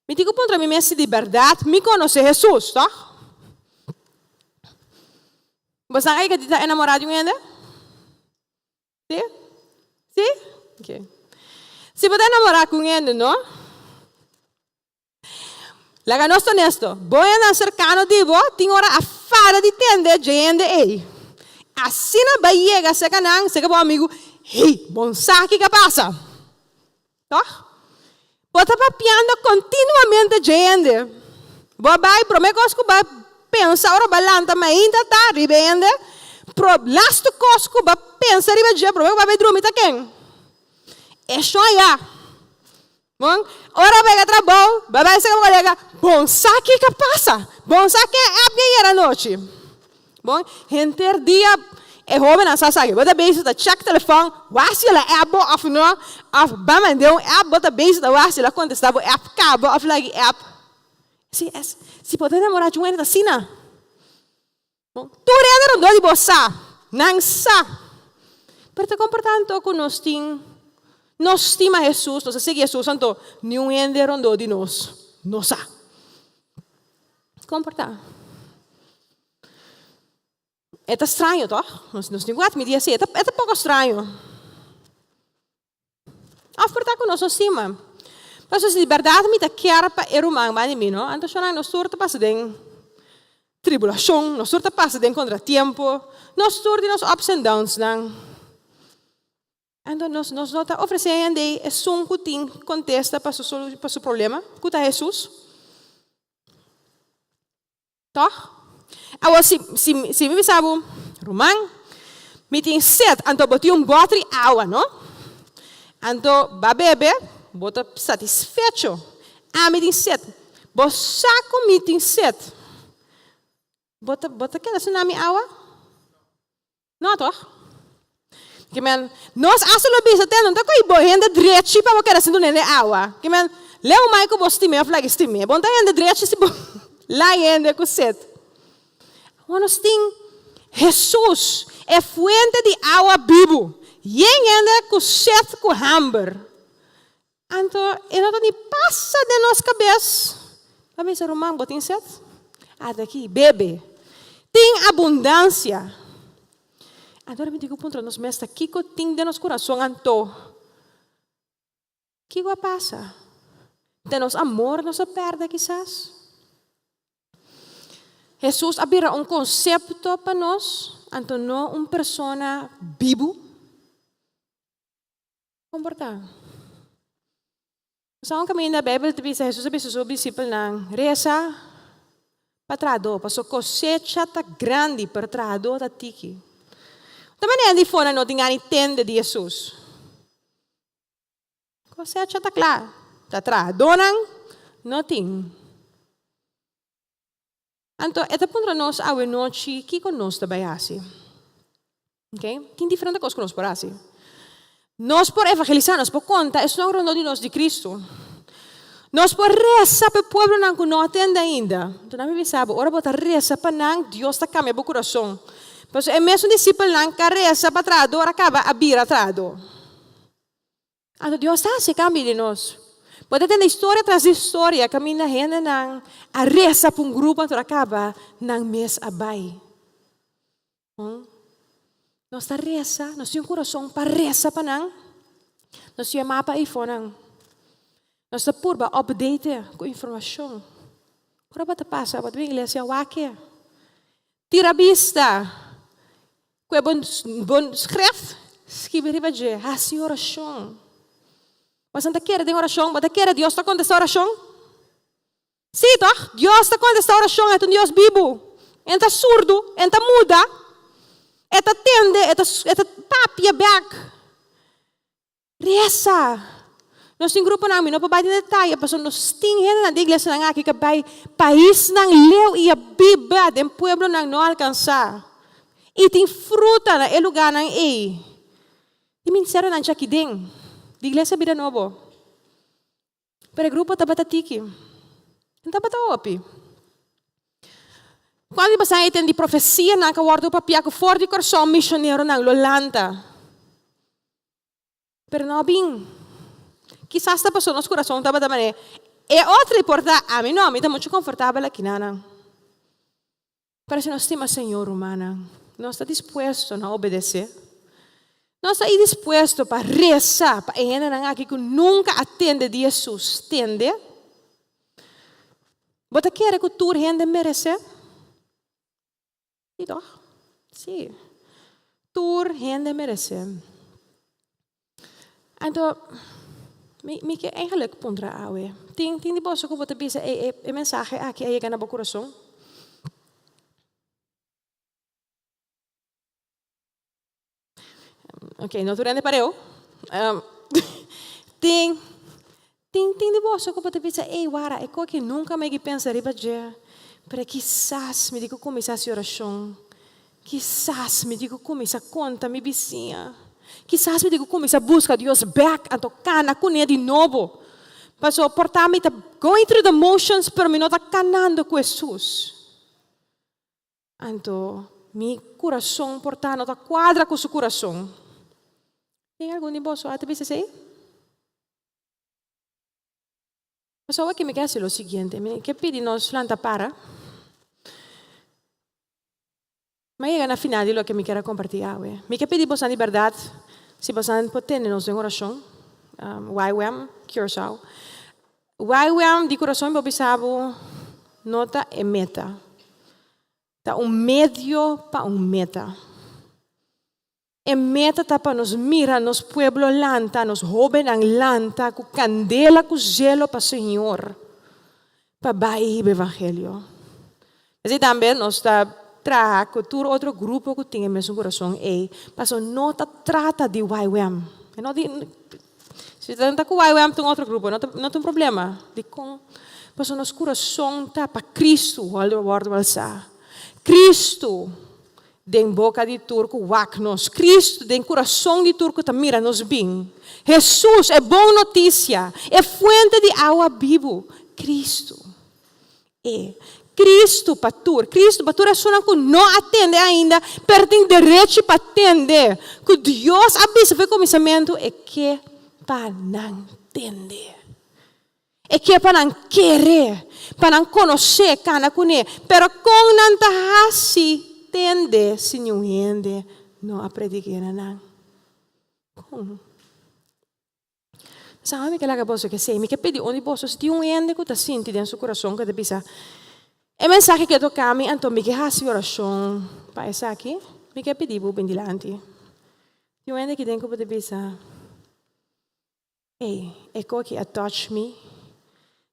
mi tin ku puntra mi mes si di bèrdat mi konosé Hesus, tòg? Boso a yega di ta enamorá di un hende? Sí? Sí? Oké. Si bo ta enamorá ku un hende, no? Laga nos ta honesto, bo hendenan serkano di bo tin ora a fada di tende dje hende ei. Asina bai yega serka nan, serka bo amigu, Hey, bo no sa kiko a pasa. Tòg? Bo ta papiando kontinuamente dje hende. Bo a bai, promé kos ku bo a pensa ora bo a lanta mainta ta riba e hende, pro lastu kos ku bo a pensa riba dje promé ku bo a bai drumi ta ken? E shon ayá. Bon, ora bo yega trabou, bo bai bisa bo kolega, Bon sa kiko a pasa? Bon sa ken a app ayer anochi? Bon, henter dia e hobennan sa sa ke bo ta bezig ta check telefòn, wak si el a app bo òf no, òf ba mand'é un app, bo ta bezig ta wak si el a kontestá bo app kaba òf lagi app. Si, si bo ta enamorá dje un hende ta asina. Bon, tur hende rondó di bo sa, nan sa. Pero ta komportá anto ku nos tin, nos stima Hesus, nos a sigui Hesus, anto niun hende rondó di nos no sa. Komportá. E ta straño, tòg? Nos, nos tin ku atmití así, e ta, e ta poko straño. Of por ta ku nos no stima. Pasobra si di bèrdat mi ta kier pa e ruman banda di mi, no? Anto shonnan nos tur ta pasa den tribulashon, nos tur ta pasa den kontratiempo, nos tur tin nos ups and downsnan. Anto nos nos no ta ofresé hende esun ku tin kontesta pa su pa su problema, ku ta Hesus. Tòg? Awor, si, si, si mi bisa bo, Ruman, mi tin set, anto bo tin un bòter di awa, no? Anto ba bebe, bo ta satisfecho. Ami tin set. Bo sa ku mi tin set. Bo ta, bo ta keda sin na mi awa? No, tòg? Ke men, nos hasta lo bisa te, no ta ko'i bo hende drechi pa bo keda sin duna hende awa. Ke men, leu mai ku bo stim'é òf lag'é stim'é. Bo no ta hende drechi si bo lai hende ku set. Awor nos tin Hesus, e fuente di awa bibu. Yen hende ku set ku hamber. Anto e no ta ni pasa den nos kabes pa bisa, Ruman, bo tin set? Ata aki, bebe. Tin abundansia. Anto ora mi tin ku puntra nos mes ta kiko tin den nos kurason anto? Kiko a pasa? Ta nos amor nos a pèrdè kisas? Hesus a bira un konsepto pa nos, anto no un persona bibu? Komportá. Sa un kaminda Beibel ta bisa, Hesus a bisa su disipelnan, Resa pa trahadó, pasobra kosecha ta grandi, pero trahadó ta tiki. Ta manera di for nan no tin gana di tende di Hesus. Kosecha ta kla, ta trahadónan no tin. Anto e ta puntra nos awe nochi kiko nos ta bai hasi. Okay? Tin diferente kos ku nos por hasi. Nos por evangelisá, nos por konta esnan rondó di nos di Kristu. Nos por resa pa e pueblonan ku no a tende ainda. Anto nan mi bisa bo, ora bo ta resa pa nan, Dios ta kambia bo kurason. Pasobra e mesun disipelnan ku a resa pa trahador a kaba a bira trahador. Anto Dios ta hasi cambio den nos. Bo ta tende historia tras di historia caminda hendenan a reza pa un grupo anto a caba nan mes a bay. Nos ta reza, nos tin un curason pa reza pa nan. Nos tin e mapa eifonan. Nos ta purba update cu informacion. Ora bo ta pasa, bo ta bin iglesia wak e. Tira bista ku e bon skref, skibi riba dje, hasi orashon. Boso ta kere den orashon? Bo ta kere Dios ta kontestá orashon? Sí, tòg? Dios ta kontestá orashon, e ta un Dios bibu. E no ta surdu, e no ta muda, e ta tende, e ta e ta papia bèk. Resa! Nos tin gruponan, mi no por bai den detaye, pasobra nos tin hendenan den iglesianan aki ku a bai paisnan leu i a biba den pueblonan no alkansá. I tin fruta na e lugánan ei. Tin ministerionan djaki den di Iglesia Bida Nobo. Pero e grupo tabata tiki. No tabata hopi. Cuantu di boso a tende di profesianan ku a wòrdu papiá ku for di Kòrsou misioneronan lo lanta? Pero no a bin. Kisas ta pasobra nos kurason tabata manera e otro i por ta ami no, mi ta muchu konfortabel aki nan. Pero si nos stima Señor, rumannan, nos ta dispuesto na obedesé. Nos ta dispuesto pa resa pa e hendenan aki ku nunka a tende di Hesus tende. Bo ta kere ku tur hende meresé? Sí toch? Sí. Tur hende meresé. Anto, mi, mi ke eigenlijk puntra awe. Tin, tin di boso ku bo ta bisa e, e, e mensahe aki a yega na bo kurason? Ok, no tur hende pareu. Um, tin, Tin tin di boso ku bo ta bisa, Ey, wara, e koki nunka mi a pensa riba dje, pero kisas mi di ku kuminsá hasi orashon. Kisas mi di ku kuminsá konta mi bisiña. Kisas mi di ku kuminsá buska Dios bèk anto kana kuné di nobo. Pasobra por ta mi ta going through the motions pero mi no ta kanando ku Hesus. Anto mi kurason por ta no ta kuadra ku su kurason. Tin algun di boso a ta bisa esei? Pasobra awor mi ke hasi lo siguiente, mi ke pidi nos lanta para. Mi a yega na final di loke mi kier a kompartí awe. Mi ke pidi bosan di bèrdat si bosan por tene nos den orashon, YWAM Curaçao. YWAM di kurason mi por bisa bo no ta e meta. Ta un medio pa un meta. E meta ta pa nos mira nos pueblo lanta, nos hóbennan lanta ku kandela ku zelo pa Señor, pa bai hiba evangelio. P'esei tambe nos ta traha ku tur otro grupo ku tin e mesun kurason ei, pasobra no ta trata di YWAM. E no di, si ta ta ku YWAM ta un otro grupo, no ta no ta un problema. Dikon? Pasobra nos kurason ta pa Kristu wòrdu alsá. Kristu Den boka di tur ku wak nos. Kristu den kurason di tur ku ta mira nos bin. Hesus, e bon notisia, e fuente di awa bibu. Kristu. E. Kristu pa tur. Kristu pa tur esunnan ku no a tende ainda, pero tin derechi pa tende. Ku Dios a bisa for e kuminsamentu, e ke pa nan tende. E ke pa nan kere, pa nan konosé, kana kuné. Pero kon nan ta hasi tende si niun hende no a predik'é na nan? Kon? Sa mi ke laga boso kesei. Mi ke pidi un di boso, si tin un hende ku ta sinti den su kurason ku ta bisa, E mensahe ke toka mi, anto mi ke hasi orashon pa esaki, mi ke pidi bo bin dilanti. Tin un hende aki den ku bo ta bisa, Ey, e koki a touch mi.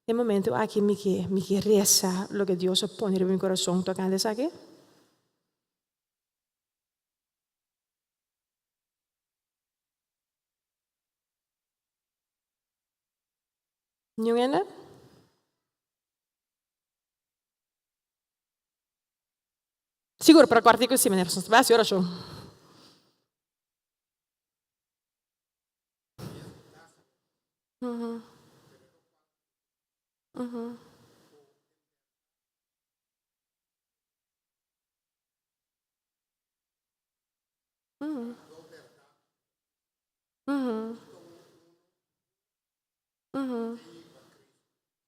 Den momento aki mi ke mi ke resa loke Dios a pone riba mi corazon tocante esaki. Niun hende? Sigur, pero cuartico si, meneer, nos ta bai haci oracion.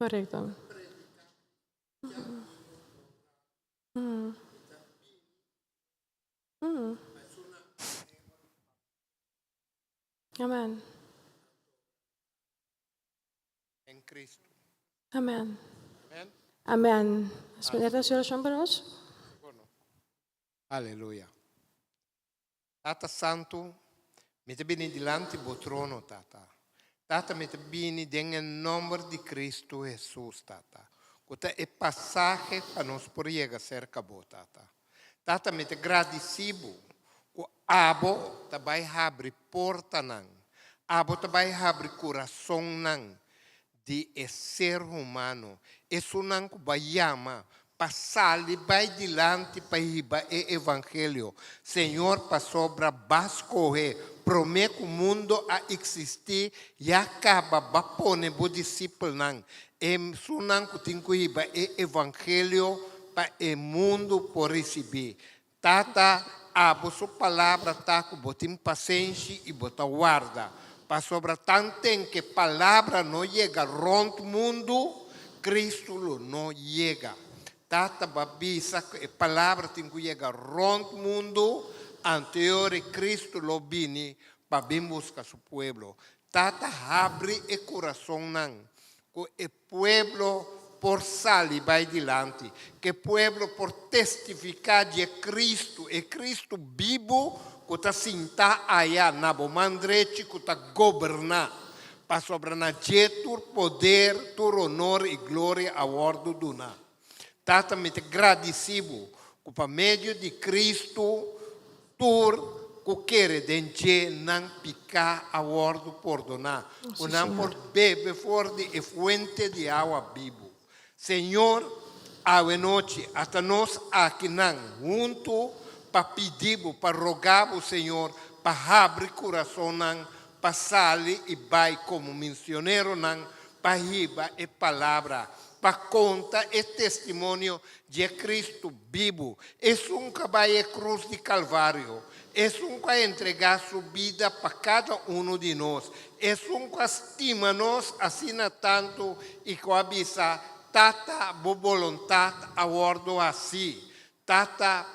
Korekto. Amen. En Cristo. Amen. Amen. Amen. As meneer ta oracion pa nos. Bueno. Aleluya. Tata Santo, mi ta bini dilanti bo trono, Tata. Tata, mi ta bini den e nomber di Cristo Jesus, Tata. Ku ta e pasahe pa nos por yega serka bo, Tata. Tata mi ta gradisí bo ku abo ta bai habri portanan, abo ta bai habri kurasonnan di e ser humano, esunnan ku bo a yama pa sali bai dilanti pa hiba e evangelio. Señor, pasobra B'a skohe promé ku mundo a eksistí, ya kaba B'a pone Bo disipelnan, esunnan ku tin ku hiba e evangelio pa e mundu por risibí. Tata, abo su palabra ta ku bo tin pasenshi i bo ta warda, pasobra tanten ku e palabra no yega rònt mundu, Kristu lo no yega. Tata bo a bisa ku e palabra tin ku yega rònt mundu, anteor Kristu lo bini pa bin buska su pueblo. Tata habri e kurasonnan ku e pueblo por sali bai dilanti, ku e pueblo por testifiká di e Kristu, e Kristu bibu ku ta sintá aya na bo man drechi ku ta goberná, pasobra na dje tur poder, tur honor i gloria a wòrdu duná. Tata, mi ta gradisí bo ku pa medio di Kristu tur. ku kere den dje nan piká a wòrdu pordoná, ku nan por bebe for di e fuente di awa bibu. Señor, awe nochi ata nos akinan huntu pa pidi Bo, pa roga Bo, Señor, pa habri kurasonnan pa sali i bai komo misioneronan pa hiba e palabra, pa konta e testimonio dje Kristu bibu, esun ku a bai e krus di Kalvario, esun ku a entregá su bida pa kada unu di nos, esun ku a stima nos asina tantu i ku a bisa, Tata, bo boluntat a wòrdu hasí. Tata,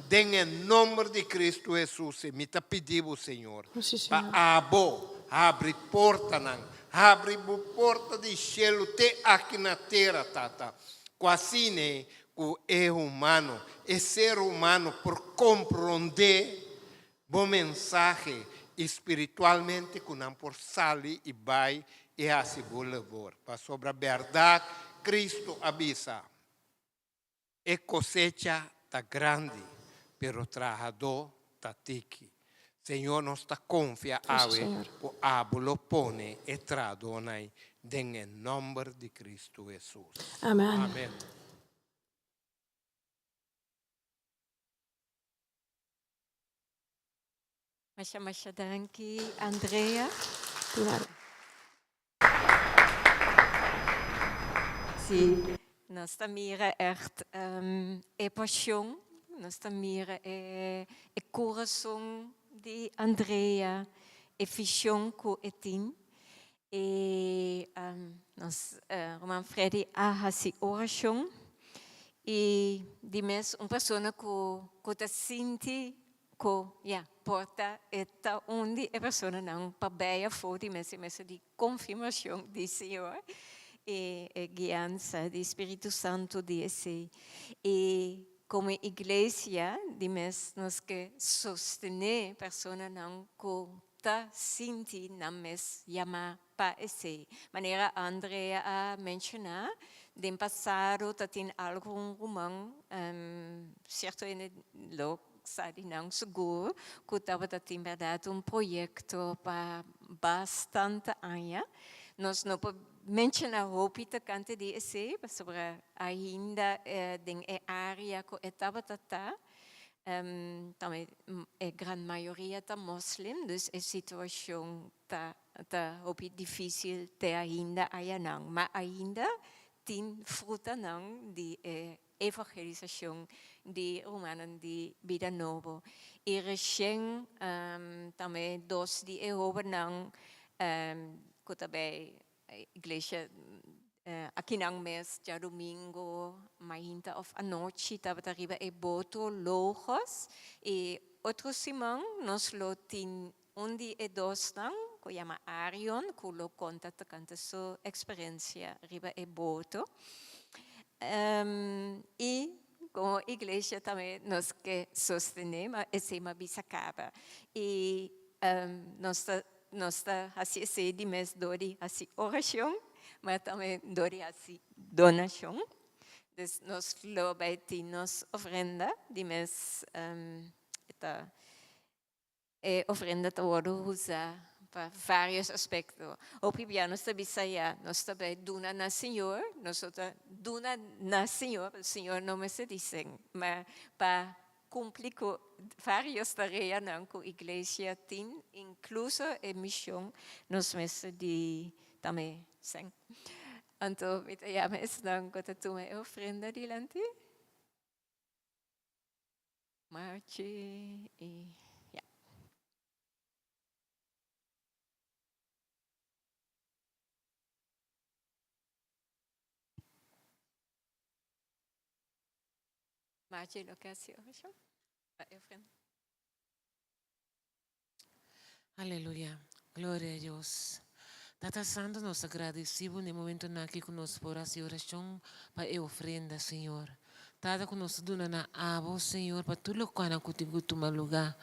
den e nomber di Cristo Jesus mi ta pidi bo, Señor, pa abo habri portanan, habri bo porta di shelu te aki na tera, Tata, cu asina cu e humano, e ser humano por compronde bo mensahe y spiritualmente cu nan por sali y bay y haci bo labor. Pasobra berdad Cristo a bisa. E kosecha ta grandi, pero trahadó ta tiki. Señor, nos ta konfia awe ku abo lo pone e trahadónan den e nòmber di Kristu Hesus. Amen. Amen. Masha masha danki Andrea. Sí, nos ta mira echt e pasion, nos ta mira e e kurason di Andrea, e vision ku e tin. E nos ruman Freddy a hasi orashon i di mes un persona ku ku ta sinti Ku, ya, por ta e ta un di e personanan pa bay afó di mes e mester di konfirmashon di Señor i e guiansa di Spiritu Santu di esei. I komo iglesia di mes nos ke sostené personanan ku ta sinti nan mes yamá pa esei. Manera Andrea a menshoná, den pasado ta tin algun ruman, sierto hende lo sa di nan sigur, ku tabata tin bèrdat un proyekto pa bastante aña. Nos no por menshoná hopi tokante di esei, pasobra ainda den e área ku e tabata ta, tambe e gran mayoria ta moslim, dus e situashon ta Ta hopi difícil te ainda ayanan, ma ainda tin frutanan di e evangelisacion di rumannan di Bida Nobo. I recien tambe dos di e hobennan cu ta bay iglesia akinan mes djadomingo mainta of anochi tabata riba e boto Logos i otro siman nos lo tin Un di e dosnan, ku yama Arion, ku lo konta tokante su eksperensia riba e boto. I komo iglesia tambe nos ke sostené, ma esei m'a bisa kaba. I nos ta nos ta hasi esei di mes dor di hasi orashon, ma tambe dor di hasi donashon. Dus nos lo bai tin nos ofrenda di mes e ta E ofrenda ta wòrdu usá pa vários aspekto. Hopi bia nos ta bisa ya, nos ta bai duna na Señor, nos no ta duna na Señor, pasobra Señor no mester disen, ma pa kumpli ku vários tareanan ku iglesia tin, inkluso e mishon, nos mester di tambe sèn. Anto mi ta yama esnan ku ta tuma e ofrenda dilanti. Marchi y ya. Marchi lo ke hasi orashon pa e ofrenda. Aleluya. Gloria a Dios. Tata Santo nos ta gradeci bo na e momentonan aki cu nos por haci oracion pa e ofrenda Señor. Tata ku nos ta duna na abo, Señor, pa tur lokualnan ku tin ku tuma lugá.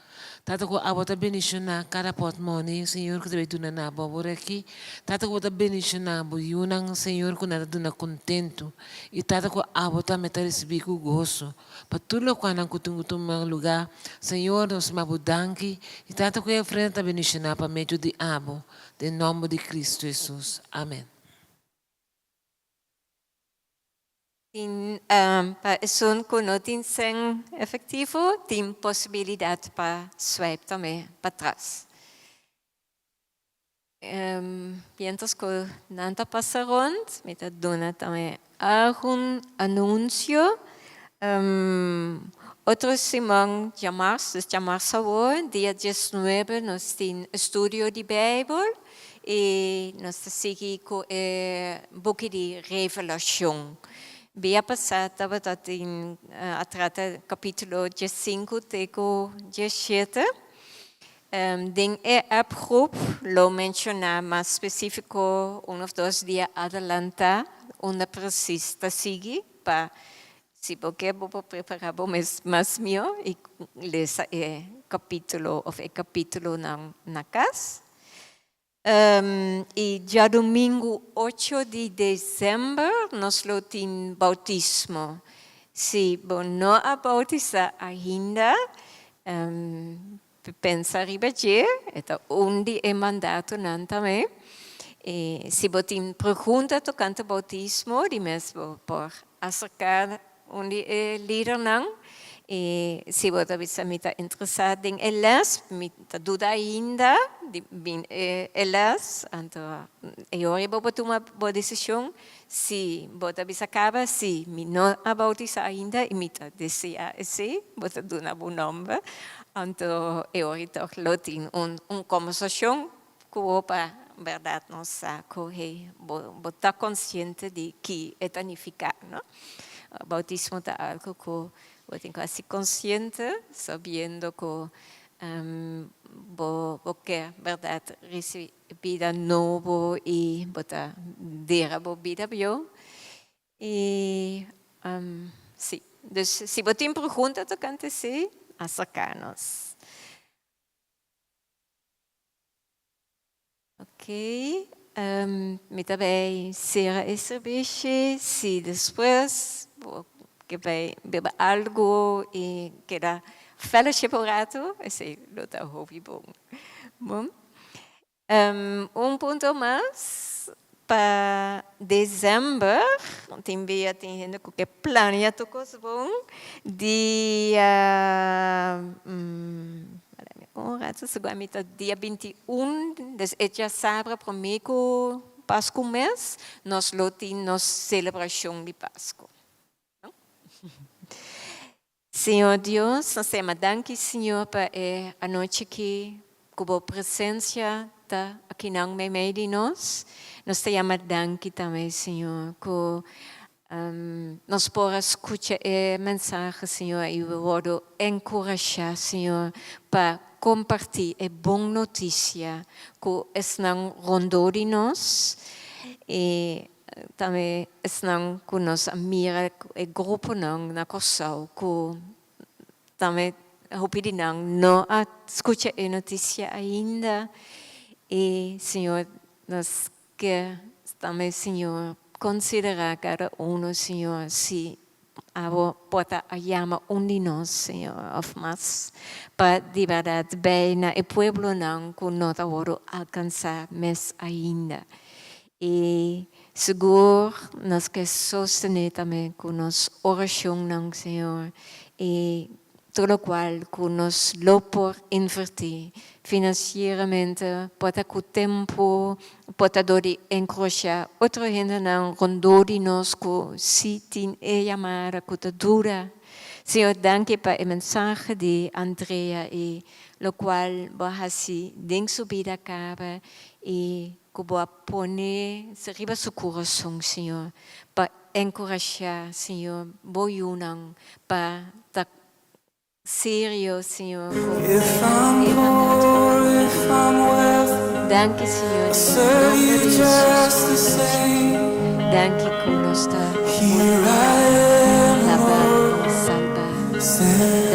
Tata ku abo ta bendishoná kada pòtmòni, Señor, ku ta bai duna na abo awor aki. Tata ku bo ta bendishoná bo yunan, Señor, ku nan ta duna kontentu. I Tata ku abo tambe ta risibí ku goso. Pa tur lokualnan ku tin ku tuma lugá, Señor, nos m'a bo danki. I Tata ku e ofrenda ta bendishoná pa medio di abo. Den nòmber di Kristu Hesus. Amen. Tin pa esun ku no tin sèn efektivo tin posibilidat pa swipe tambe patras. Mientras ku nan ta pasa rond mi ta duna tambe algun anunsio. Otro siman djamars, dus djamars awor, dia diesnuebe nos tin estudio di Beibel. I nos ta sigui ku e buki di Revelashon. Bia pasá tabata tin a trata kapítulo diesinku te ku diesshete. Den e appgroep lo menshoná mas spesífiko un òf dos dia adelantá unda presis ta sigui pa si bo ke bo por prepará bo mes mas mihó i lesa e kapítulo òf e kapítulonan na kas. I djadumingu ocho di desèmber nos lo tin boutismo. Si bo no a boutisá ainda, pensa riba dje, e ta un di e mandatonan tambe. I si bo tin pregunta tokante boutismo, di mes bo por aserká Un di e lidernan, i si bo ta bisa mi ta interesá den e les, mi ta duda ainda di bin e les, anto e ora bo por tuma bo desishon. Si bo ta bisa kaba, si mi no a boutisá ainda i mi ta deseá esei, bo ta duna bo nòmber, anto e ora tòg lo tin un kombersashon ku bo pa bèrdat nos sa ku hey bo bo ta konsiente di ki e ta nifiká, no? Boutismo ta algu ku bo tin ku hasi konsiente sabiendo ku bo bo ke bèrdat risibí bida nobo i bo ta dera bo bida bieu. I si, dus si bo tin pregunta tokante esei, aserká nos. Ok, mi ta bay cera e servishi, si despues bo ke bay beba algo y keda fellowship un rato, esey lo ta hopi bon. Bon, un punto mas pa december, tin bia tin hende cu ke plania tur cos bon, dia. Un rato segun ami ta dia 21, des e djasabra promé ku Pasku mes, nos lo tin nos selebrashon di Pasku. Señor Dios, nos ta yama danki Señor pa e anochi aki ku bo presensia ta akinan meimei di nos. Nos ta yama danki tambe Señor ku Nos por a skucha e mensahe, Señor, i wòrdu enkurashá, Señor, pa kompartí e bon notisia ku esnan rondó di nos i tambe esnan ku nos a mira e gruponan na Kòrsou ku tambe hopi di nan no a skucha e notisia ainda. I, Señor, nos Ke tambe Señor considera cada uno Señor si abo por ta a yama un di nos Señor of mas pa di berdad bay na e pueblonan cu no ta wordo alcansa mes ainda y sigur nos ke sostene tambe cu nos oracionnan Señor y Tur locual cu nos lo por inverti financieramente por ta cu tempo, por ta dor di encrocha otro hendenan rondó di nos cu si tin e yamada cu ta dura. Señor danki pa e mensahe di Andrea y locual bo a haci den su bida caba y cu bo a pone riba su curason Señor pa Enkurashá, Señor, bo yunan pa ta serio, Señor, ku e mandato ku bo a duna nan. Danki, Señor, den e nomber di Hesus ku nos ta hasi. Danki ku nos ta por laba. Myself.